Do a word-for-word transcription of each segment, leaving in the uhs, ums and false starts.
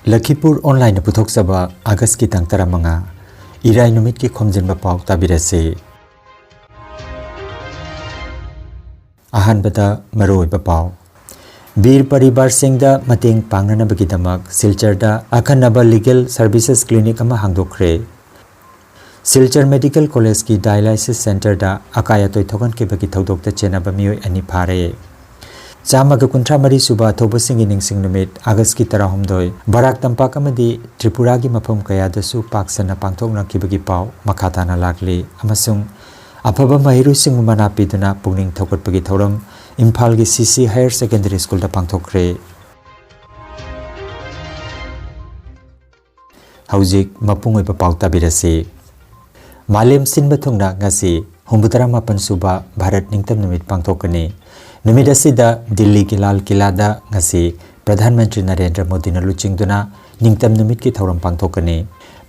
ꯂꯈꯤꯄꯨꯔ ꯑꯣꯟꯂꯥꯏꯟꯅ ꯄꯨꯊꯣꯛꯆꯕ ꯑꯥꯒꯁꯀꯤ ꯇꯥꯡ ꯇꯔꯥꯃꯉꯥ, ꯏꯔꯥꯏ ꯅꯨꯃꯤꯠꯀꯤ ꯈꯣꯝꯖꯤꯟꯕ ꯄꯥꯎ ꯇꯥꯕꯤꯔꯁꯤ꯫ ꯑꯍꯥꯟꯕꯗ ꯃꯔꯨꯑꯣꯏꯕ ꯄꯥꯎ꯫ ꯕꯤꯔ ꯄꯔꯤꯕꯥꯔꯁꯤꯡꯗ ꯃꯇꯦꯡ ꯄꯥꯡꯅꯅꯕꯒꯤꯗꯃꯛ ꯁꯤꯜꯆꯔꯗ ꯑꯈꯟꯅꯕ ꯂꯤꯒꯦꯜ ꯁꯔꯚꯤꯁꯦꯁ ꯀ꯭ꯂꯤꯅꯤꯛ ꯑꯃ ꯍꯥꯡꯗꯣꯛꯈ꯭ꯔꯦ꯫ ꯁꯤꯜꯆꯔ ꯃꯦꯗꯤꯀꯦꯜ ꯀꯣꯂꯦꯖꯀꯤ ꯗꯥꯏꯂꯥꯏꯁꯤꯁ ꯁꯦꯟꯇꯔꯗ ꯑꯀꯥꯏ ꯑꯇꯣꯏ ꯊꯣꯛꯍꯟꯈꯤꯕꯒꯤ ꯊꯧꯗꯣꯛꯇ ꯆꯦꯟꯅꯕ ꯃꯤꯑꯣꯏ ꯑꯅꯤ ꯐꯥꯔꯦ꯫ ꯆꯥꯝꯃꯒ ꯀꯨꯟꯊ꯭ꯔꯥ ꯃꯔꯤ ꯁꯨꯕ ꯊꯧꯕꯁꯤꯡꯒꯤ ꯅꯤꯡꯁꯤꯡ ꯅꯨꯃꯤꯠ ꯑꯥꯒꯁꯀꯤ ꯇꯔꯥꯍꯨꯝꯗꯣꯏ, ꯕꯔꯥꯛ ꯇꯝꯄꯥꯛ ꯑꯃꯗꯤ ꯇ꯭ꯔꯤꯄꯨꯔꯥꯒꯤ ꯃꯐꯝ ꯀꯌꯥꯗꯁꯨ ꯄꯥꯛ ꯁꯟꯅ ꯄꯥꯡꯊꯣꯛꯅꯈꯤꯕꯒꯤ ꯄꯥꯎ ꯃꯈꯥ ꯇꯥꯅ ꯂꯥꯛꯂꯤ, ꯑꯃꯁꯨꯡ ꯑꯐꯕ ꯃꯍꯩꯔꯣꯏꯁꯤꯡꯕꯨ ꯃꯅꯥ ꯄꯤꯗꯨꯅ ꯄꯨꯛꯅꯤꯡ ꯊꯧꯒꯠꯄꯒꯤ ꯊꯧꯔꯝ ꯏꯝꯐꯥꯜꯒꯤ ꯁꯤ ꯁꯤ ꯍꯥꯌꯔ ꯁꯦꯀꯦꯟꯗꯔꯤ ꯁ꯭ꯀꯨꯜꯗ ꯄꯥꯡꯊꯣꯛꯈ꯭ꯔꯦ꯫ ꯍꯧꯖꯤꯛ ꯃꯄꯨꯡ ꯑꯣꯏꯕ ꯄꯥꯎ ꯇꯥꯕꯤꯔꯁꯤ꯫ ꯃꯥꯂꯦꯝ ꯁꯤꯟꯕ ꯊꯨꯡꯅ ꯉꯁꯤ ꯍꯨꯝꯐꯨꯇꯔꯥ ꯃꯥꯄꯟ ꯁꯨꯕ ꯚꯥꯔꯠ ꯅꯤꯡꯇꯝ ꯅꯨꯃꯤꯠ ꯄꯥꯡꯊꯣꯛꯀꯅꯤ꯫ ꯅꯨꯃꯤꯠ ꯑꯁꯤꯗ ꯗꯤꯜꯂꯤꯒꯤ ꯂꯥꯜ ꯀꯤꯂꯥꯗ ꯉꯁꯤ ꯄ꯭ꯔꯙꯥꯟ ꯃꯟꯇ꯭ꯔꯤ ꯅꯔꯦꯟꯗ꯭ꯔ ꯃꯣꯗꯤꯅ ꯂꯨꯆꯤꯡꯗꯨꯅ ꯅꯤꯡꯇꯝ ꯅꯨꯃꯤꯠꯀꯤ ꯊꯧꯔꯝ ꯄꯥꯡꯊꯣꯛꯀꯅꯤ꯫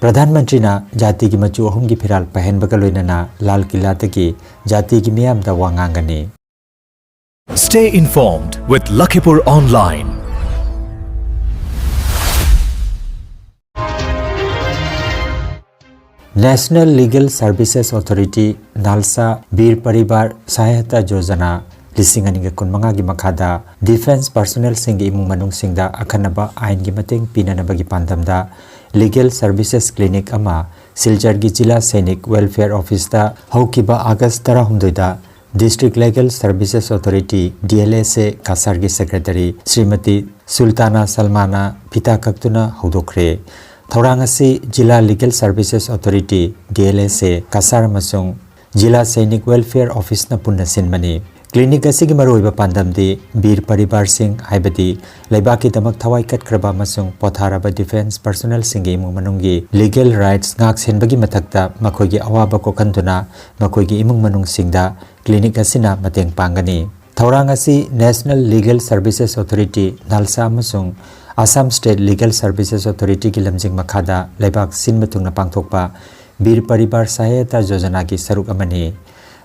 ꯄ꯭ꯔꯙꯥꯟ ꯃꯟꯇ꯭ꯔꯤꯅ ꯖꯥꯇꯤꯒꯤ ꯃꯆꯨ ꯑꯍꯨꯝꯒꯤ ꯐꯤꯔꯥꯜ ꯄꯥꯏꯍꯟꯕꯒ ꯂꯣꯏꯅꯅ ꯂꯥꯜ ꯀꯤꯂꯥꯗꯒꯤ ꯖꯥꯇꯤꯒꯤ ꯃꯤꯌꯥꯝꯗ ꯋꯥ ꯉꯥꯡꯒꯅꯤ꯫ Stay informed with Lakhipur Online. National Legal Services Authority, ꯅꯥꯜꯁꯥ, ꯕꯤꯔ ꯄꯔꯤꯕꯥꯔ ꯁꯍꯥꯌꯇꯥ ꯌꯣꯖꯅꯥ ꯂꯤꯁꯤꯡ ꯑꯅꯤꯒ ꯀꯨꯟꯃꯉꯥꯒꯤ ꯃꯈꯥꯗ ꯗꯤꯐꯦꯟꯁ ꯄꯔꯁꯣꯅꯦꯜꯁꯤꯡꯒꯤ ꯏꯃꯨꯡ ꯃꯅꯨꯡꯁꯤꯡꯗ ꯑꯈꯟꯅꯕ ꯑꯥꯏꯟꯒꯤ ꯃꯇꯦꯡ ꯄꯤꯅꯅꯕꯒꯤ ꯄꯥꯟꯗꯝꯗ ꯂꯤꯒꯦꯜ ꯁꯔꯚꯤꯁꯦꯁ ꯀ꯭ꯂꯤꯅꯤꯛ ꯑꯃ ꯁꯤꯜꯆꯔꯒꯤ ꯖꯤꯂꯥ ꯁꯩꯅꯤꯛ ꯋꯦꯜꯐꯤꯌꯔ ꯑꯣꯐꯤꯁꯇ ꯍꯧꯈꯤꯕ ꯑꯥꯒꯁ ꯇꯔꯥꯍꯨꯝꯗꯣꯏꯗ District Legal Services Authority, D L S A, ꯀꯁꯥꯔꯒꯤ ꯁꯦꯀ꯭ꯔꯦꯇꯔꯤ ꯁ꯭ꯔꯤꯃꯇꯤ ꯁꯨꯜꯇꯥꯅꯥ ꯁꯜꯃꯥꯅ ꯐꯤꯇꯥ ꯀꯛꯇꯨꯅ ꯍꯧꯗꯣꯛꯈ꯭ꯔꯦ꯫ ꯊꯧꯔꯥꯡ ꯑꯁꯤ ꯖꯤꯂꯥ legal services authority, D L S A, ꯀꯁꯥꯔ ꯑꯃꯁꯨꯡ ꯖꯤꯂꯥ ꯁꯩꯅꯤꯛ ꯋꯦꯜꯐꯤꯌꯔ ꯑꯣꯐꯤꯁꯅ ꯄꯨꯟꯅ ꯁꯤꯟꯕꯅꯤ꯫ ꯀ꯭ꯂꯤꯅꯤꯛ ꯑꯁꯤꯒꯤ ꯃꯔꯨꯑꯣꯏꯕ ꯄꯥꯟꯗꯝꯗꯤ ꯕꯤꯔ ꯄꯔꯤꯕꯥꯔꯁꯤꯡ, ꯍꯥꯏꯕꯗꯤ ꯂꯩꯕꯥꯛꯀꯤꯗꯃꯛ ꯊꯋꯥꯏ ꯀꯠꯈ꯭ꯔꯕ ꯑꯃꯁꯨꯡ ꯄꯣꯊꯥꯔꯕ ꯗꯤꯐꯦꯟꯁ ꯄꯔꯁꯣꯅꯦꯜꯁꯤꯡꯒꯤ ꯏꯃꯨꯡ ꯃꯅꯨꯡꯒꯤ ꯂꯤꯒꯦꯜ ꯔꯥꯏꯠꯁ ꯉꯥꯛ ꯁꯦꯟꯕꯒꯤ ꯃꯊꯛꯇ ꯃꯈꯣꯏꯒꯤ ꯑꯋꯥꯕ ꯀꯣꯛꯍꯟꯗꯨꯅ ꯃꯈꯣꯏꯒꯤ ꯏꯃꯨꯡ ꯃꯅꯨꯡꯁꯤꯡꯗ ꯀ꯭ꯂꯤꯅꯤꯛ ꯑꯁꯤꯅ ꯃꯇꯦꯡ ꯄꯥꯡꯒꯅꯤ꯫ ꯊꯧꯔꯥꯡ ꯑꯁꯤ National Legal Services Authority, ꯅꯥꯜꯁꯥ, ꯑꯃꯁꯨꯡ Assam State Legal Services Authority ꯒꯤ ꯂꯝꯖꯤꯡ ꯃꯈꯥꯗ ꯂꯩꯕꯥꯛ ꯁꯤꯟꯕ ꯊꯨꯡꯅ ꯄꯥꯡꯊꯣꯛꯄ ꯕꯤꯔ ꯄꯔꯤꯕꯥꯔ ꯁꯍꯥꯌꯇꯥ ꯌꯣꯖꯅꯥꯒꯤ ꯁꯔꯨꯛ ꯑꯃꯅꯤ꯫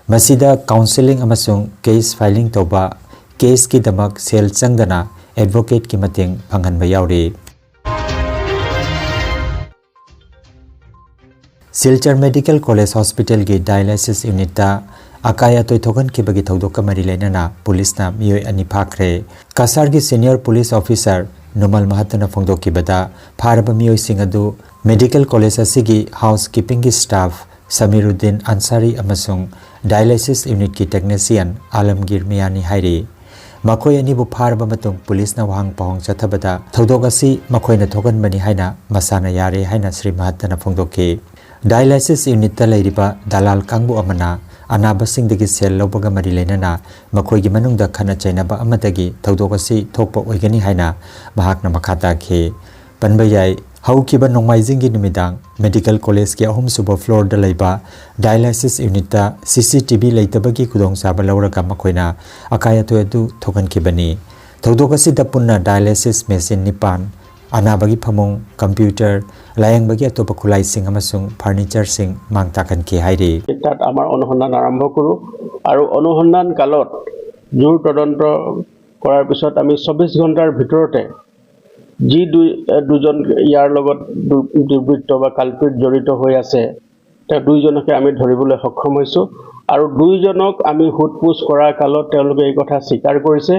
ꯃꯁꯤꯗ ꯀꯥꯎꯟꯁꯦꯂꯤꯡ ꯑꯃꯁꯨꯡ ꯀꯦꯁ ꯐꯥꯏꯂꯤꯡ ꯇꯧꯕ, ꯀꯦꯁꯀꯤꯗꯃꯛ ꯁꯦꯜ ꯆꯪꯗꯅ ꯑꯦꯗꯚꯣꯀꯦꯠꯀꯤ ꯃꯇꯦꯡ ꯐꯪꯍꯟꯕ ꯌꯥꯎꯔꯤ꯫ ꯁꯤꯜꯆꯔ ꯃꯦꯗꯤꯀꯦꯜ ꯀꯣꯂꯦꯖ ꯍꯣꯁꯄꯤꯇꯥꯜꯒꯤ ꯗꯥꯏꯂꯥꯏꯁꯤꯁ ꯌꯨꯅꯤꯠꯇ ꯑꯀꯥꯏ ꯑꯇꯣꯏ ꯊꯣꯛꯍꯟꯈꯤꯕꯒꯤ ꯊꯧꯗꯣꯛꯀ ꯃꯔꯤ ꯂꯩꯅꯅ ꯄꯨꯂꯤꯁꯅ ꯃꯤꯑꯣꯏ ꯑꯅꯤ ꯐꯥꯈ꯭ꯔꯦ꯫ ꯀꯁꯥꯔꯒꯤ ꯁꯤꯅꯤꯌꯔ ꯄꯨꯂꯤꯁ ꯑꯣꯐꯤꯁꯥꯔ ꯅꯨꯃꯜ ꯃꯍꯠꯇꯅ ꯐꯣꯡꯗꯣꯛꯈꯤꯕꯗ, ꯐꯥꯔꯕ ꯃꯤꯑꯣꯏꯁꯤꯡ ꯑꯗꯨ ꯃꯦꯗꯤꯀꯦꯜ ꯀꯣꯂꯦꯖ ꯑꯁꯤꯒꯤ ꯍꯥꯎꯁ ꯀꯤꯄꯤꯡꯒꯤ ꯁ꯭ꯇꯥꯐ ꯁꯃꯤꯔꯨꯗꯤꯟ ꯑꯟꯁꯥꯔꯤ ꯑꯃꯁꯨꯡ ꯗꯥꯏꯂꯥꯏꯁꯤꯁ ꯌꯨꯅꯤꯠꯀꯤ ꯇꯦꯛꯅꯤꯁꯤꯌꯟ ꯑꯥꯂꯝꯒꯤꯔ ꯃꯤꯌꯥꯅꯤ ꯍꯥꯏꯔꯤ꯫ ꯃꯈꯣꯏ ꯑꯅꯤꯕꯨ ꯐꯥꯔꯕ ꯃꯇꯨꯡ ꯄꯨꯂꯤꯁꯅ ꯋꯥꯍꯪ ꯄꯥꯎꯍꯪ ꯆꯠꯊꯕꯗ, ꯊꯧꯗꯣꯛ ꯑꯁꯤ ꯃꯈꯣꯏꯅ ꯊꯣꯛꯍꯟꯕꯅꯤ ꯍꯥꯏꯅ ꯃꯁꯥꯅ ꯌꯥꯔꯦ ꯍꯥꯏꯅ ꯁ꯭ꯔꯤ ꯃꯍꯠꯇꯅ ꯐꯣꯡꯗꯣꯛꯈꯤ꯫ ꯗꯥꯏꯂꯥꯏꯁꯤꯁ ꯌꯨꯅꯤꯠꯇ ꯂꯩꯔꯤꯕ ꯗꯂꯥꯜ ꯀꯥꯡꯕꯨ ꯑꯃꯅ ꯑꯅꯥꯕꯁꯤꯡꯗꯒꯤ ꯁꯦꯜ ꯂꯧꯕꯒ ꯃꯔꯤ ꯂꯩꯅꯅ ꯃꯈꯣꯏꯒꯤ ꯃꯅꯨꯡꯗ ꯈꯠꯅ ꯆꯩꯅꯕ ꯑꯃꯗꯒꯤ ꯊꯧꯗꯣꯛ ꯑꯁꯤ ꯊꯣꯛꯄ ꯑꯣꯏꯒꯅꯤ ꯍꯥꯏꯅ ꯃꯍꯥꯛꯅ ꯃꯈꯥ ꯇꯥꯈꯤ꯫ ꯄꯟꯕ ꯌꯥꯏ, ꯍꯧꯈꯤꯕ ꯅꯣꯡꯃꯥꯏꯖꯤꯡꯒꯤ ꯅꯨꯃꯤꯗꯥꯡ ꯃꯦꯗꯤꯀꯦꯜ ꯀꯣꯂꯦꯖꯀꯤ ꯑꯍꯨꯝꯁꯨꯕ ꯐ꯭ꯂꯣꯔꯗ ꯂꯩꯕ ꯗꯥꯏꯂꯥꯏꯁꯤꯁ ꯌꯨꯅꯤꯠꯇ ꯁꯤ ꯁꯤ ꯇꯤ ꯚꯤ ꯂꯩꯇꯕꯒꯤ ꯈꯨꯗꯣꯡꯆꯥꯕ ꯂꯧꯔꯒ ꯃꯈꯣꯏꯅ ꯑꯀꯥꯏ ꯑꯇꯣꯏ ꯑꯗꯨ ꯊꯣꯛꯍꯟꯈꯤꯕꯅꯤ꯫ ꯊꯧꯗꯣꯛ ꯑꯁꯤꯗ ꯄꯨꯟꯅ ꯗꯥꯏꯂꯥꯏꯁꯤꯁ ꯃꯦꯁꯤꯟ ꯅꯤꯄꯥꯟ, ꯑꯅꯥꯕꯒꯤ ꯐꯃꯨꯡ, ꯀꯝꯄ꯭ꯌꯨꯇꯔ, ꯂꯥꯌꯦꯡꯕꯒꯤ ꯑꯇꯣꯞꯄ ꯈꯨꯠꯂꯥꯏꯁꯤꯡ ꯑꯃꯁꯨꯡ ꯐꯔꯅꯤꯆꯔꯁꯤꯡ ꯃꯥꯡ ꯇꯥꯛꯍꯟꯈꯤ ꯍꯥꯏꯔꯤ꯫ তাত আমাৰ অনুসন্ধান আৰম্ভ কৰোঁ আৰু অনুসন্ধান কালত জোৰ তদন্ত কৰাৰ পিছত আমি চৌব্বিছ ঘণ্টাৰ ভিতৰতে যি দুই এ, দুজন ইয়াৰ লগত দু- দুৰ্বৃত্ত বা কালপ্ৰিট জড়িত হৈ আছে, তেওঁ দুইজনকে আমি ধৰিবলৈ সক্ষম হৈছোঁ আৰু দুইজনক আমি সোধ পোছ কৰাৰ কালত তেওঁলোকে এই কথা স্বীকাৰ কৰিছে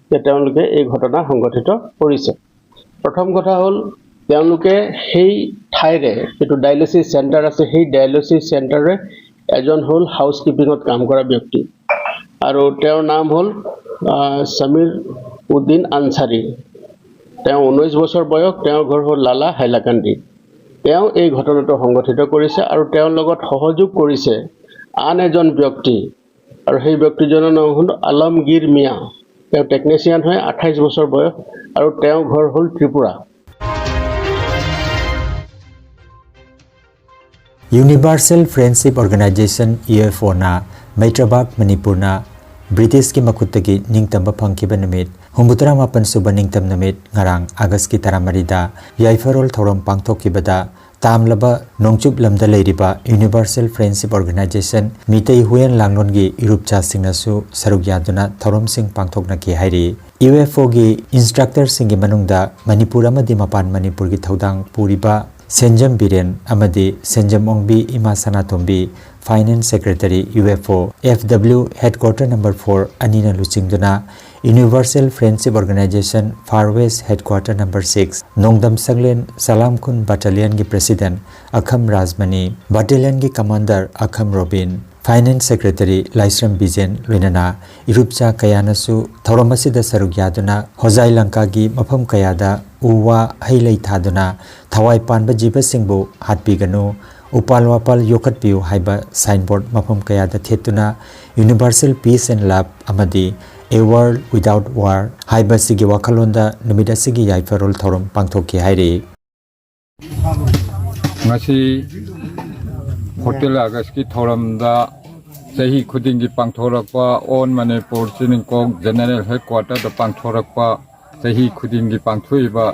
যে তেওঁলোকে এই ঘটনা সংঘটিত কৰিছে। প্ৰথম কথা হ'ল, তেওঁলোকে সেই ঠাইৰে যিটো ডায়েলিচিছ চেণ্টাৰ আছে, সেই ডায়েলিচিছ চেণ্টাৰৰে এজন হ'ল হাউচ কিপিঙত কাম কৰা ব্যক্তি আৰু তেওঁৰ নাম হ'ল আহ, সমীৰ উদ্দিন আনচাৰী। তেওঁ ঊনৈছ বছৰ বয়স। তেওঁৰ ঘৰ হ'ল লালা হাইলাকান্দি। তেওঁ এই ঘটনাটো সংঘটিত কৰিছে আৰু তেওঁৰ লগত সহযোগ কৰিছে আন এজন ব্যক্তি আৰু সেই ব্যক্তিজনৰ নাম হ'ল আলমগীৰ মিয়া। তেওঁ টেকনিচিয়ান হয়, আঠাইছ বছৰ বয়স আৰু তেওঁৰ ঘৰ হ'ল Tripura. Universal Friendship Organization, U F O, ꯅ ꯃꯩꯇ꯭ꯔꯕꯥꯛ ꯃꯅꯤꯄꯨꯔꯅ ꯕ꯭ꯔꯤꯇꯤꯁꯀꯤ ꯃꯈꯨꯠꯇꯒꯤ ꯅꯤꯡꯇꯝꯕ ꯐꯪꯈꯤꯕ ꯅꯨꯃꯤꯠ ꯍꯨꯝꯐꯨꯇꯔꯥ ꯃꯥꯄꯟ ꯁꯨꯕ ꯅꯤꯡꯇꯝ ꯅꯨꯃꯤꯠ ꯉꯔꯥꯡ ꯑꯥꯒꯁꯀꯤ ꯇꯔꯥꯃꯔꯤꯗ ꯌꯥꯏꯐꯔꯣꯜ ꯊꯧꯔꯝ ꯄꯥꯡꯊꯣꯛꯈꯤꯕꯗ ꯇꯥꯝꯂꯕ ꯅꯣꯡꯆꯨꯞ ꯂꯝꯗ ꯂꯩꯔꯤꯕ Universal Friendship Organization Meitei Huiyen ꯂꯥꯡꯂꯣꯟꯒꯤ ꯏꯔꯨꯞꯆꯥꯁꯤꯡꯅꯁꯨ ꯁꯔꯨꯛ ꯌꯥꯗꯨꯅ ꯊꯧꯔꯝꯁꯤꯡ ꯄꯥꯡꯊꯣꯛꯅꯈꯤ ꯍꯥꯏꯔꯤ꯫ U F O ꯒꯤ instructor ꯁꯤꯡꯒꯤ ꯃꯅꯨꯡꯗ ꯃꯅꯤꯄꯨꯔ ꯑꯃꯗꯤ ꯃꯄꯥꯟ ꯃꯅꯤꯄꯨꯔꯒꯤ ꯊꯧꯗꯥꯡ ꯄꯨꯔꯤꯕ ꯁꯦꯟꯖꯝ ꯕꯤꯔꯦꯟ ꯑꯃꯗꯤ ꯁꯦꯟꯖꯝ ꯑꯣꯡꯕꯤ ꯏꯃꯥ ꯁꯅꯥꯇꯣꯝꯕꯤ, Finance Secretary, U F O, F W Headquarter Number Four ꯑꯅꯤꯅ ꯂꯨꯆꯤꯡꯗꯨꯅ Universal Friendship Organization Far West Headquarter Number Six, ꯅꯣꯡꯗꯝ ꯁꯪꯂꯦꯟ ꯁꯂꯥꯝ ꯈꯨꯟ Battalionꯒꯤ President ꯑꯈꯝ ꯔꯥꯖꯃꯅꯤ, Battalionꯒꯤ Commander Akham Robin, Finance Secretary Laishram Bijen ꯂꯣꯏꯅꯅ ꯏꯔꯨꯞꯆꯥ ꯀꯌꯥꯅꯁꯨ ꯊꯧꯔꯝ ꯑꯁꯤꯗ ꯁꯔꯨꯛ ꯌꯥꯗꯨꯅ ꯍꯣꯖꯥꯏ ꯂꯪꯀꯥꯒꯤ ꯃꯐꯝ ꯀꯌꯥꯗ ꯎ ꯋꯥ ꯍꯩ ꯂꯩ ꯊꯥꯗꯨꯅ ꯊꯋꯥꯏ ꯄꯥꯟꯕ ꯖꯤꯕꯁꯤꯡꯕꯨ ꯍꯥꯠꯄꯤꯒꯅꯨ, ꯎꯄꯥꯜ ꯋꯥꯄꯥꯜ ꯌꯣꯛꯈꯠꯄꯤꯌꯨ ꯍꯥꯏꯕ signboard ꯃꯐꯝ ꯀꯌꯥꯗ ꯊꯦꯠꯇꯨꯅ Universal Peace and Love ꯑꯃꯗꯤ A World Without War ꯍꯥꯏꯕ ꯑꯁꯤꯒꯤ ꯋꯥꯈꯜꯂꯣꯟꯗ ꯅꯨꯃꯤꯠ ꯑꯁꯤꯒꯤ ꯌꯥꯏꯐꯔꯣꯜ ꯊꯧꯔꯝ ꯄꯥꯡꯊꯣꯛꯈꯤ ꯍꯥꯏꯔꯤ꯫ ꯉꯁꯤ ꯐꯣꯔꯇꯤꯟ ꯑꯥꯒꯁꯀꯤ ꯊꯧꯔꯝꯗ ꯆꯍꯤ ꯈꯨꯗꯤꯡꯒꯤ ꯄꯥꯡꯊꯣꯔꯛꯄ All Manipur ꯆꯤꯅꯤꯡꯀꯣꯛ General Headquarterꯗ ꯄꯥꯡꯊꯣꯔꯛꯄ ꯆꯍꯤ ꯈꯨꯗꯤꯡꯒꯤ ꯄꯥꯡꯊꯣꯛꯏꯕ